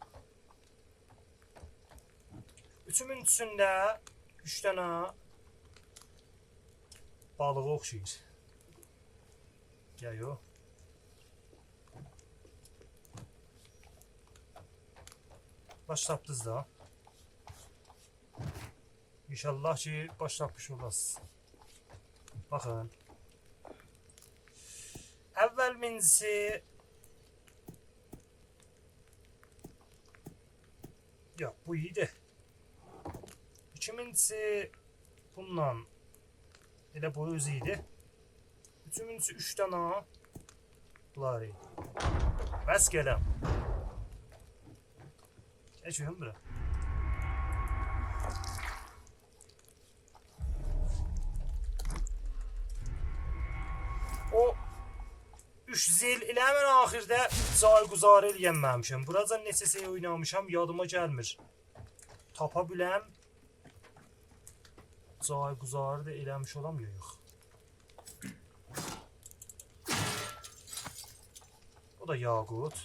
اوچونجوسونده اوچ دنه بالیغا اوخشاییر. گل، یوخ. باش تاپدینیز دا. ان‌شاءالله کی، باش تاپمیش اولاسینیز. باخین. اولینجی‌سی، یوخ، بو ایدی. ایکینجی‌سی بونونلا ائله بو اؤزو ایدی. اوچونجوسو اوچ دنه بونلار ایدی. بس گلم. گل گؤروم بورا. او اوچ زل ائله من آخیردا جایگذاری ائلیه‌نمه‌میشم. بوراجان نئچه شئی اوینامیشام، یادیما گلمیر. تاپا بیلم. جایگذاری دا ائله‌میش اولام، یا یوخ. بو دا یاقوت.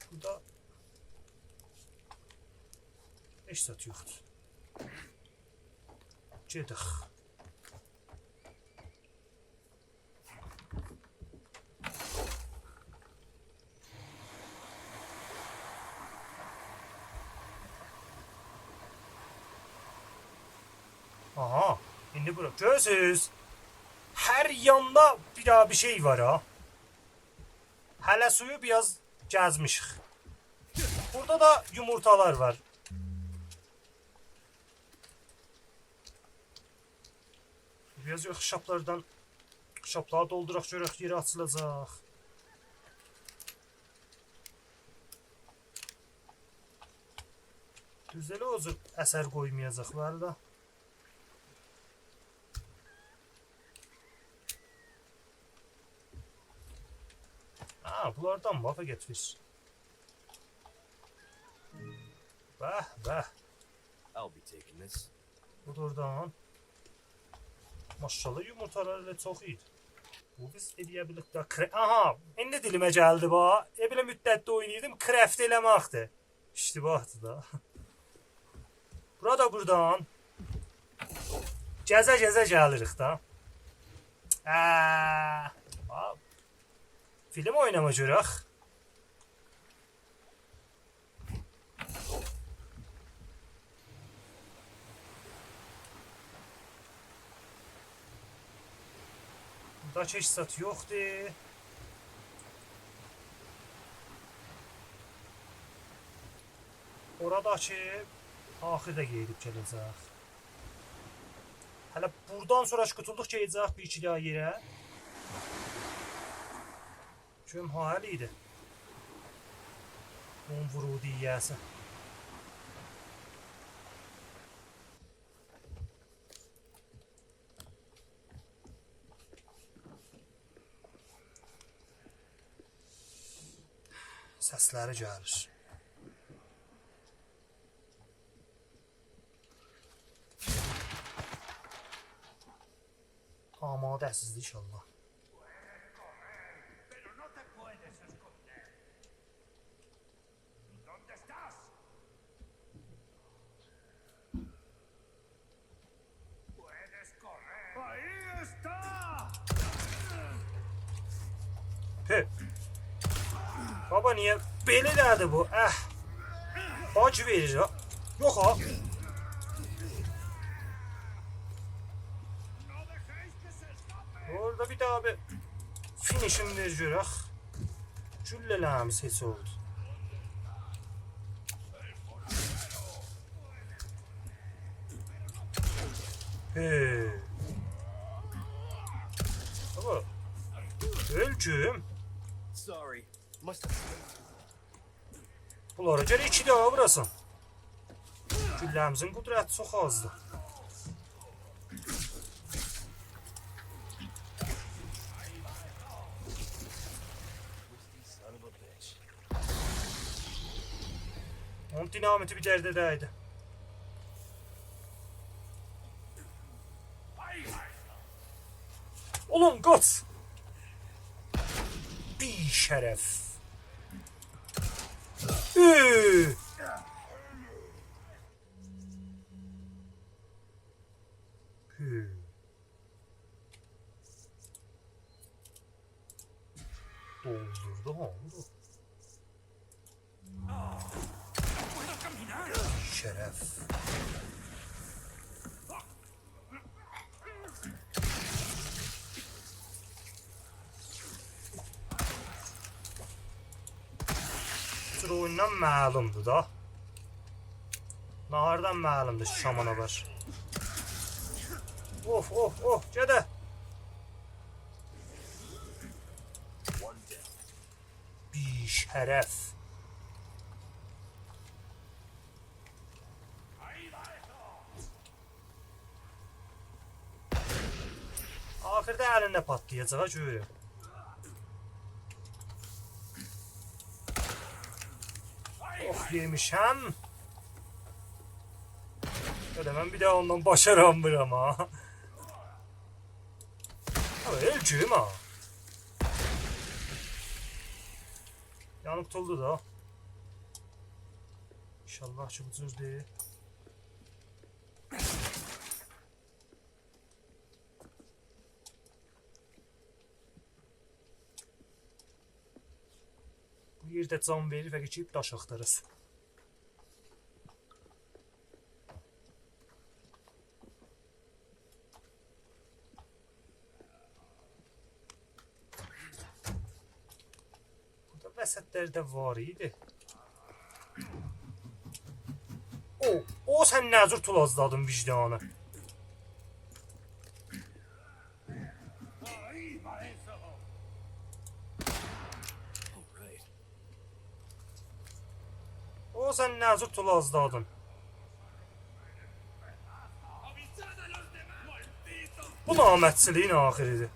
بورادا هئچ زاد یوخدور. گئدک. آها، ایندی بورا. گؤرورسوز؟ هر یاندا بیر دانا بیر شئی وار ها. هله سویو بیر آز گزمیشیک. بورادا دا یومورتالار وار. بیر آز یوخ، شاپلاردان، شاپلاری دولدوراق، گؤرک یئری آچیلاجاق. دوز ائله او جور اثر قویمایاجاقلار دا. ها، بونلاردان باخ، فقط وئر. به، به. I'll be taking this. بو دا اورادان. ماشاالله، یومورتالار ائله چوخ ایدی. بو بیز ائلیه بیلیک ده کره-، آها، ایندی دیلیمه گلدی، باخ. ائله بیل مدتدیر اویناییردیم، کرافت ائله‌مکدیر. اشتباهدیر دا. بورا دا بورادان. گزه-گزه گلیریک دا. آ، آ، فیلم اویناما گؤرک. بورادا کی هئچ زاد یوخدور. اورا دا کی آخیردا گئدیب گله‌جک. هله بورادان سونرا کی قوتولدوق، گئده‌جک بیر ایکی دانا یئره. گؤروم هارا ایدی. اونون وورودو ییه‌سی. سسلری گلیر. آماده‌سیز ان‌شاءالله. Puh. بابا، نییه بئله ائله‌دی بو؟ اه. باگ وئریر ها. یوخ ها. اورادا بیر داها بیر فینیشین وئر گؤرک. گولله‌لریمیز هئچ اولدو. هئی. بابا. اؤل گؤروم. Sorry. Must have slipped. بونلارا گرک ایکی داها ووراسان. گولله‌میزین قدرتی چوخ آزدیر. اونون دینامیتی بیر درده دَیدی. اولان، قاچ! بی‌شرف. اوو! هو. دولدوردو ها بو. شرف. جور اویوندان معلومدور دا. ناهاردان معلومدور شامان اولار. اوف، اوف، اوف، گده. بی‌شرف. آخیردا الینده پاتلایاجاق ها، گؤروم. اوخ، یئمیشم. ائله من بیر ده اوندان باشاراممیرام ها. آبی، اؤل گؤروم ها. یانی قوتولدو دا. ان‌شاءالله کی، بو جور دئییل. بو یئرده جان وئریر، فقط کی داش آختاراسان. بورادا وسطلرده وار ایدی. او، او، سن نه جور تولازلادین وجدانی؟ او، سن نه جور تولازلادین؟ بو نامردچیلیگین آخیریدیر.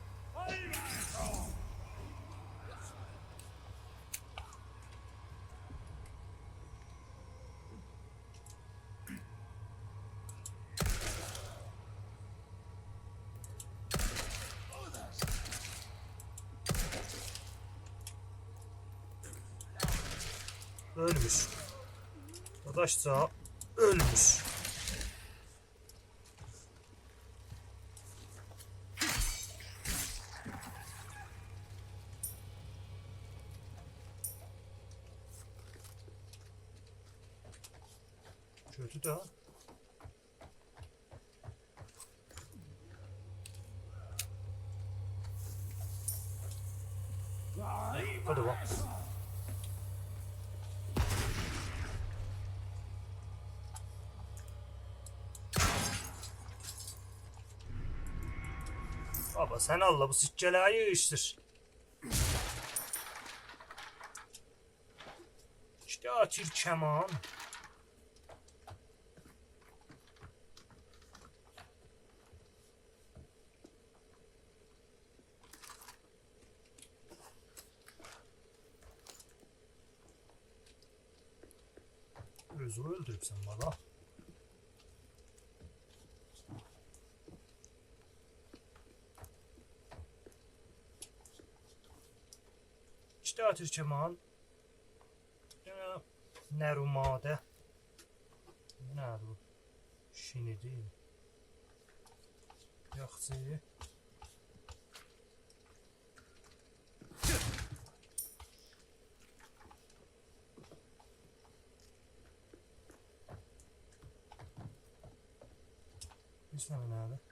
اؤلموش. داداشجا، اؤلموش. گؤتور ده. هادی باخ. بابا، سن آللاه بو سیککه‌لری ییغیشدیر. ایشته آچیر کمان. اؤزونو اؤلدوروبسن، بالا. ایکی دنه تورکمان. بیر دنه نروماده. نه‌دیر بو؟ شینیدی. یاخشی. بیر دنه نه‌دیر؟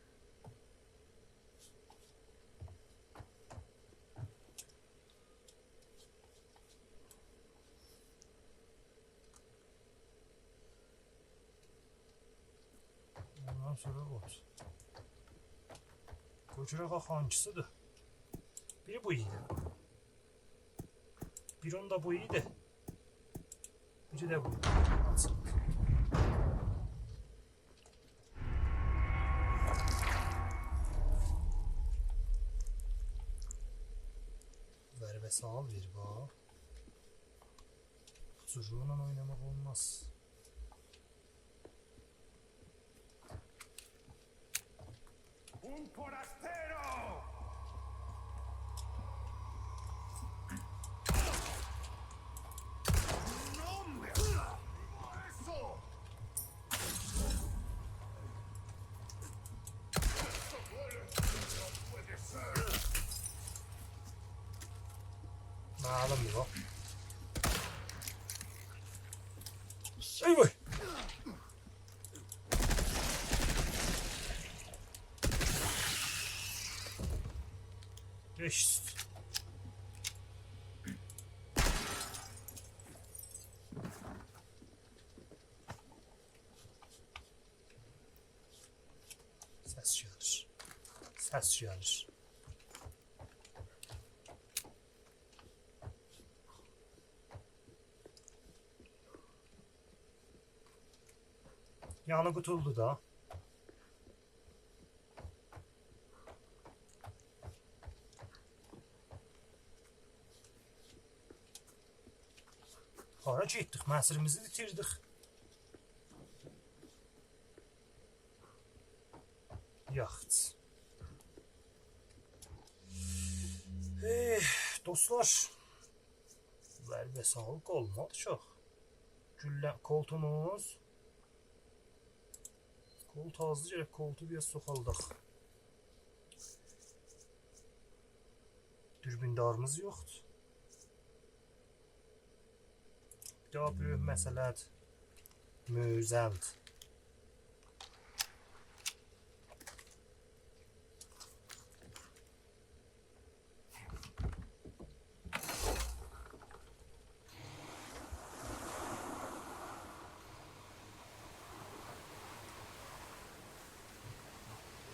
اوندان سونرا اوت. قوی گؤرک آخی هانگیسیدیر؟ بیری بو ایدی. بیری اوندا بو ایدی. بیری ده بو ایدی. آچیلدی. ضربه سال وئر، باخ. بو جور اونونلا اویناماق اولماز. Un forastero. No me eso. معلوم یوخ. ای وای. گئچدی. سس گلیر. سس گلیر. یعنی قوتولدو دا. هارا گئتدیک؟ مسیریمیزی ایتیردیک. یاخچی. ائه، دوستلار. ضربه سال اولمادی چوخ. گولله، کولتوموز. کولت آزدی، گرک کولتو بیر آز چوخالداق. دوربینداریمیز یوخدور. بیر داها بؤیوک مسئله‌دیر. مؤذلدیر.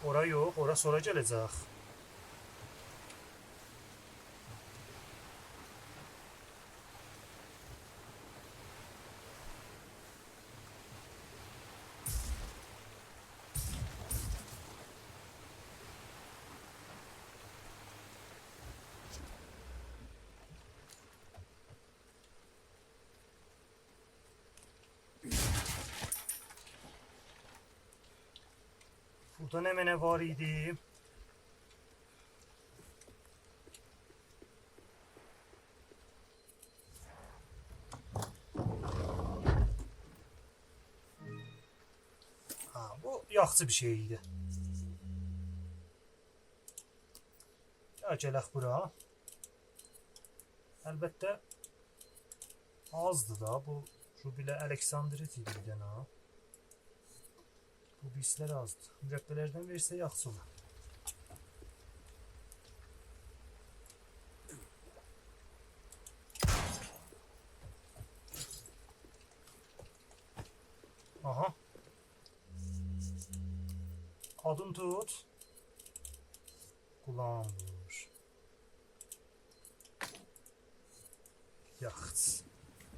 اورا یوخ، اورا سونرا گله‌جک. بورادا نمنه وار ایدی؟ ها، بو یاخشی بیر شئی ایدی. گل، گلک بورا. البته، آزدیر دا، بو روبیله الکساندریت ایدی بیر دنه. بو بیریسیلر آزدیر. مربع‌لردن وئرسه یاخشی اولار. آها. آدین توت. قولام وور. یاخشی.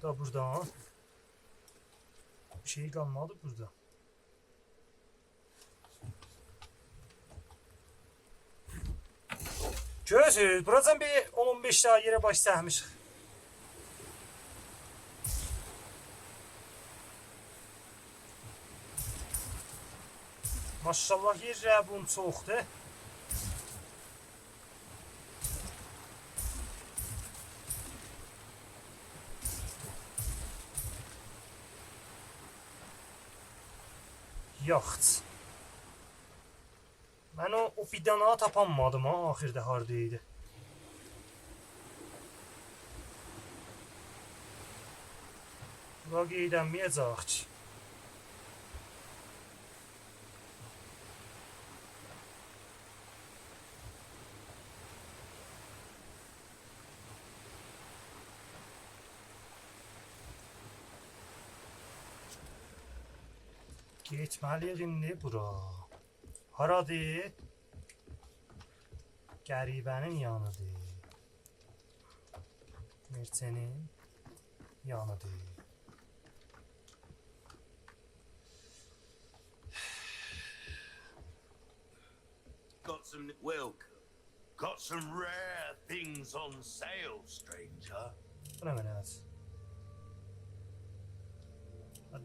دا بورادا بیر شئی قالمادی بورادا. گؤرورسوز، بوراجان بیر اون اون بئش دنه یئره باش چکمیشیک. ماشاءالله، یئرلری بونون چوخدور. یاخچی. من او، او بیر دنه تاپانمادیم ها، آخیردا هاردایدی. بورا قئییدنمه‌یه‌جک کی. گئتمه‌لی‌ییک ایندی بورا. هارادیر؟ غریبه‌نین یانیدیر. مرچه‌نین یانیدیر. Got some, welcome. Got some rare things on sale, stranger. بو نمنه‌دیر؟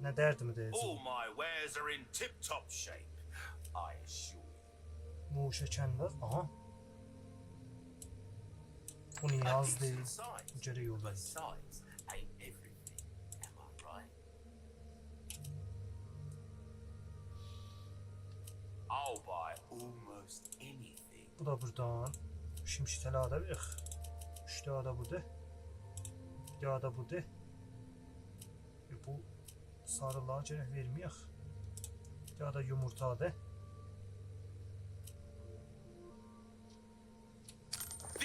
نه دردیمی دئیه‌جم؟ All my wares are in tip-top shape, I assure you. موشک‌انداز، آها. بو نیاز دئییل. But size, گرک یولدا. But size ain't everything, am I right? I'll buy almost anything. بو دا بوردان. شیمشیته‌لری ده وئرک. اوچ دنه ده بوردان. بیر دنه ده بوردان. ائ، بو ساریلاری گرک وئرمه‌یک. بیر دنه ده یومورتادیر.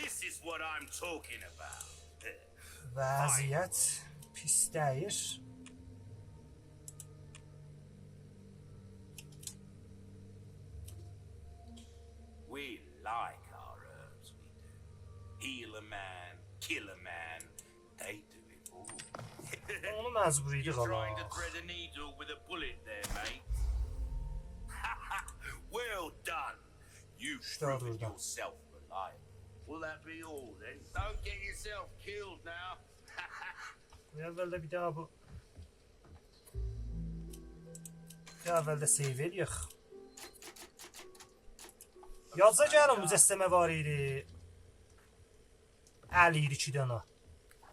This is what I'm talking about. وضعیت پیس دئییل. We like our herbs, we do. Heal a man, kill a man, they do it all. اونو مجبوری‌دی. You're trying to thread a needle with a bullet there, mate. Well done. You've proven yourself reliable. Will that be all then? Don't get yourself killed now. بیر اولده بیر داها بو، بیر اولده save ائله‌یک. یازا گلین مجسمه وار ایدی. اللی ایکی دنه.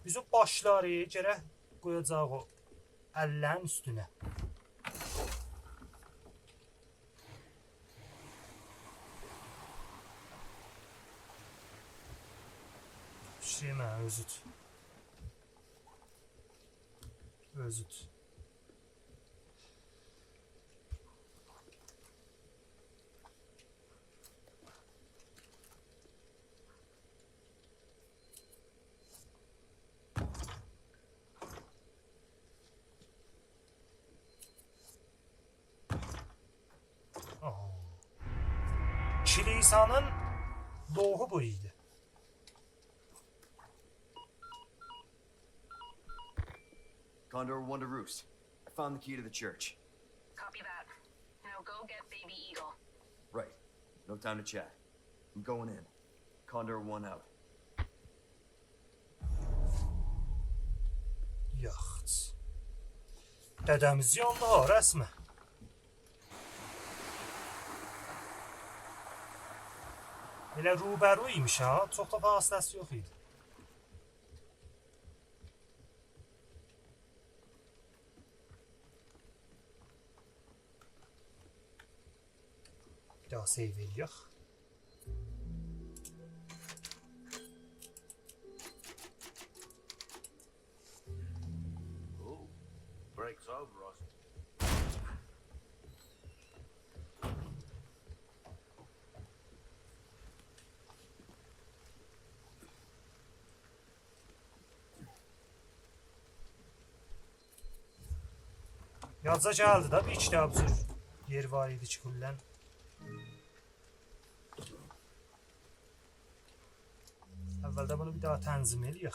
بیز او باشلاری گرک قویاجاق او اللرین اوستونه. شئی من اؤزوت. اؤزوت. آها. کلیسانین لوحو بو ایدی. Condor one to Roost. I found the key to the church. Copy that. Now go get Baby Eagle. Right. No time to chat. I'm going in. Condor one out. یاخچی. دده‌میز یاندی ها، رسماً. ائله روبرویمیش ها، چوخ دا فاصله‌سی یوخ ایدی. بیر داها save ائله‌یک. Ooh, break's over, Ross. یادجا گلدی ده، بیر ایکی دنه بو جور یئر وار ایدی کی، کلاً. اولده بونو بیر داها تنظیم ائله‌یک.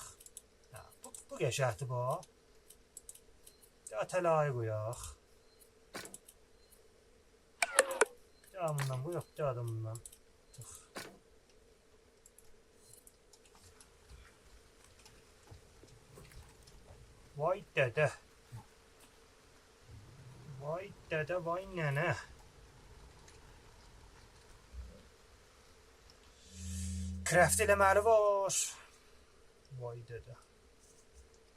هه، بو، بو قشنگدیر، باخ. بیر داها طلایی قویاق. بیر داها بوندان قویاق، بیر داها دا بوندان. چیخ. وای دده. وای دده، وای ننه. کرافت ائله‌مه‌لی وار. وای دده.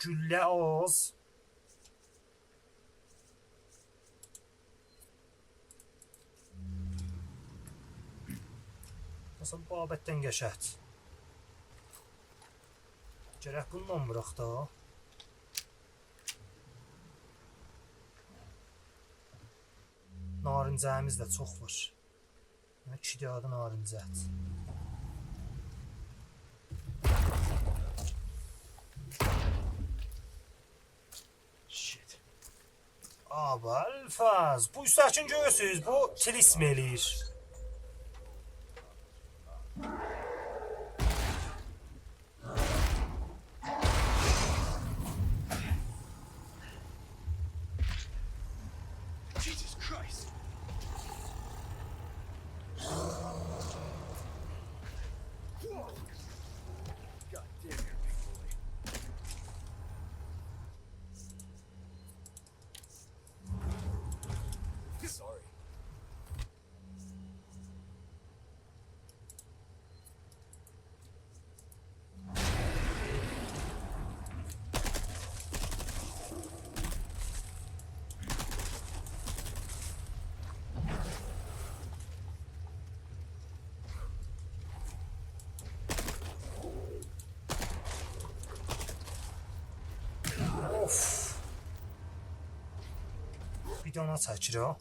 گولله آز. مثلا، بابتدن گشت. گرک بونونلا ووراق دا. نارنجه‌میز ده چوخ وار. دئمک، ایکی دنه ده نارنجه. Shit. ابوالفضل، بو اوستده‌کینی گؤرورسوز، بو طلسم ائله‌ییر. Jesus Christ! God damn it, big boy. Sorry. اوف. بیر دنه چکیر ها.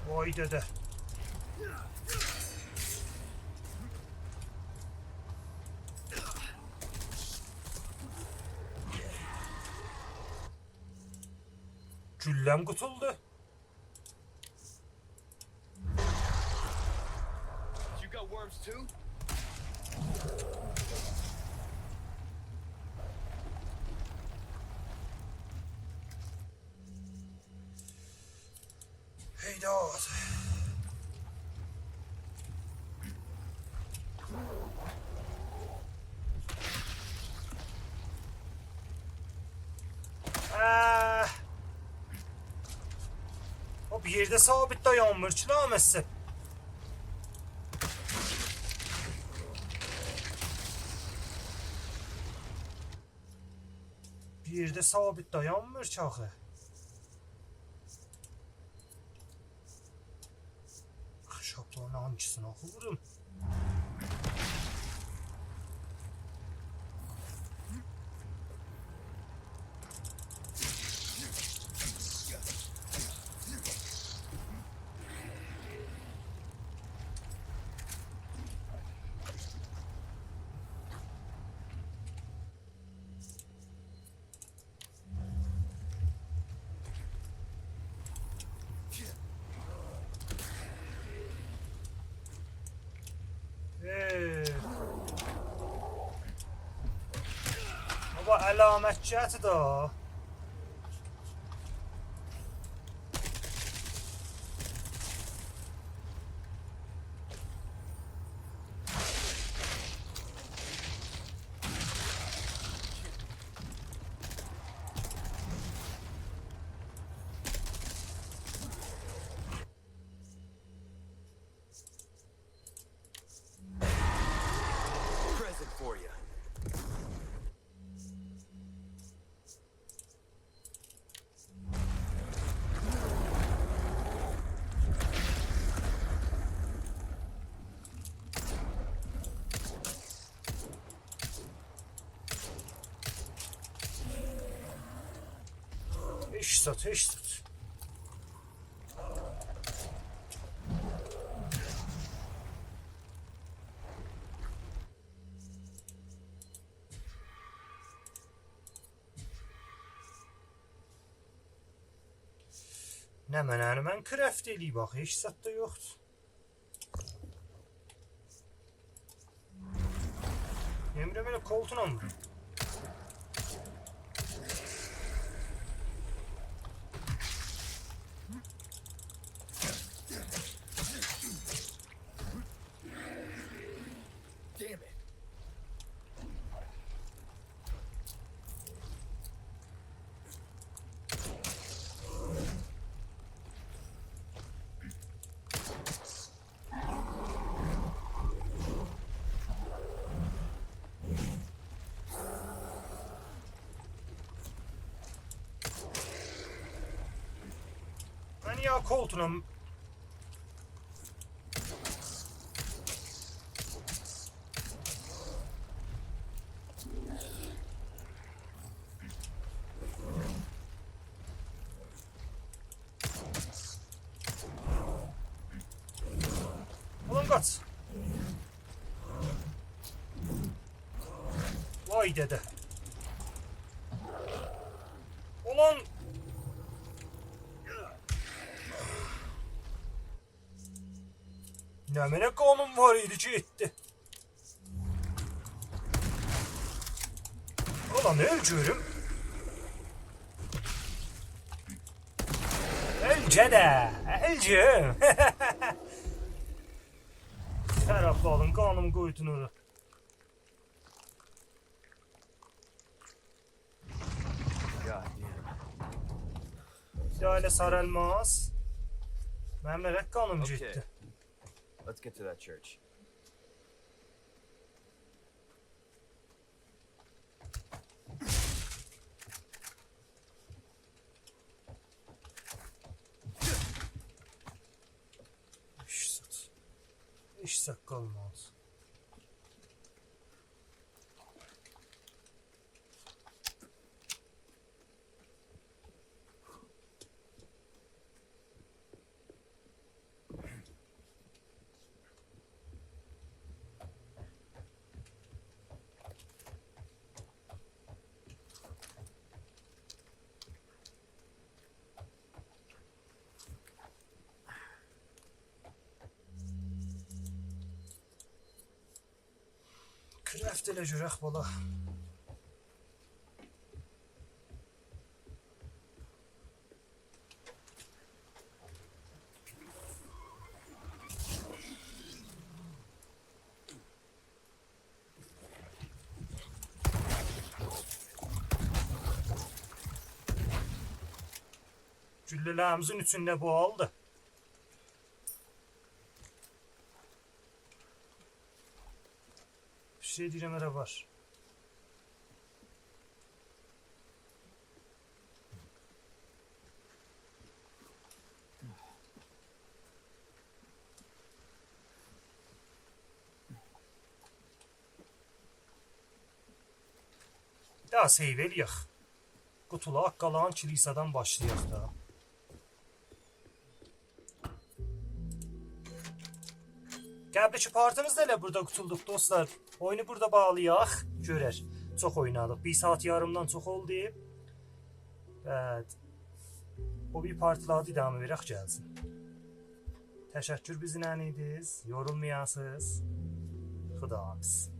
وای دده. گولله‌م قوتولدو. You got worms too? هیدات. آه. او بیر یئرده ثابت دایانمیر کی، لامصب. بیر یئرده ثابت دایانمیر کی آخی. آخی شابلونون هانگیسینی اوخویوروم؟ ائه. بابا، علامت گتیر دا. Present for you. هئچ زاد، هئچ زاد. نمنه‌نی من کرافت ائله‌ییب آخی، هئچ زاد دا یوخدور. نئینیرم، ائله کولتونام ووروم. Damn it. کولتونام. اولان، قاچ. وای دده. اولان. نمنه قانیم وار ایدی کی، گئتدی. اولان، اؤل گؤروم. اؤل گده، اؤل گؤروم. خراب اولون، قانیم قویدون اورا. God damn. بیر دانا ائله ساری الماس. منیم نمنه قانیم گئتدی. Okay. Let's get to that church. ایش سات. ایش ساققال اولماز. کرافت ائله گؤرک، بالا. گولله‌لریمیزین اوچونده بو آلدی. بیر شئی دئییرم، هله وار. بیر دانا سیو ائله‌یک. قوتولار، قالان کلیسادان باشلایاق دا. قبلیکی پارتیمیز دا ائله بورادا قوتولدوق، دوستلار. اویونو بورادا باغلایاق، گؤرر. چوخ اوینادیق. بیر ساعات یاریمدان چوخ اولدو. بعد، او بیری پارتلاری ادامه وئرک، گلسین. تشکر بیزیمله ایدینیز. یورولمایاسینیز. خداحافظ.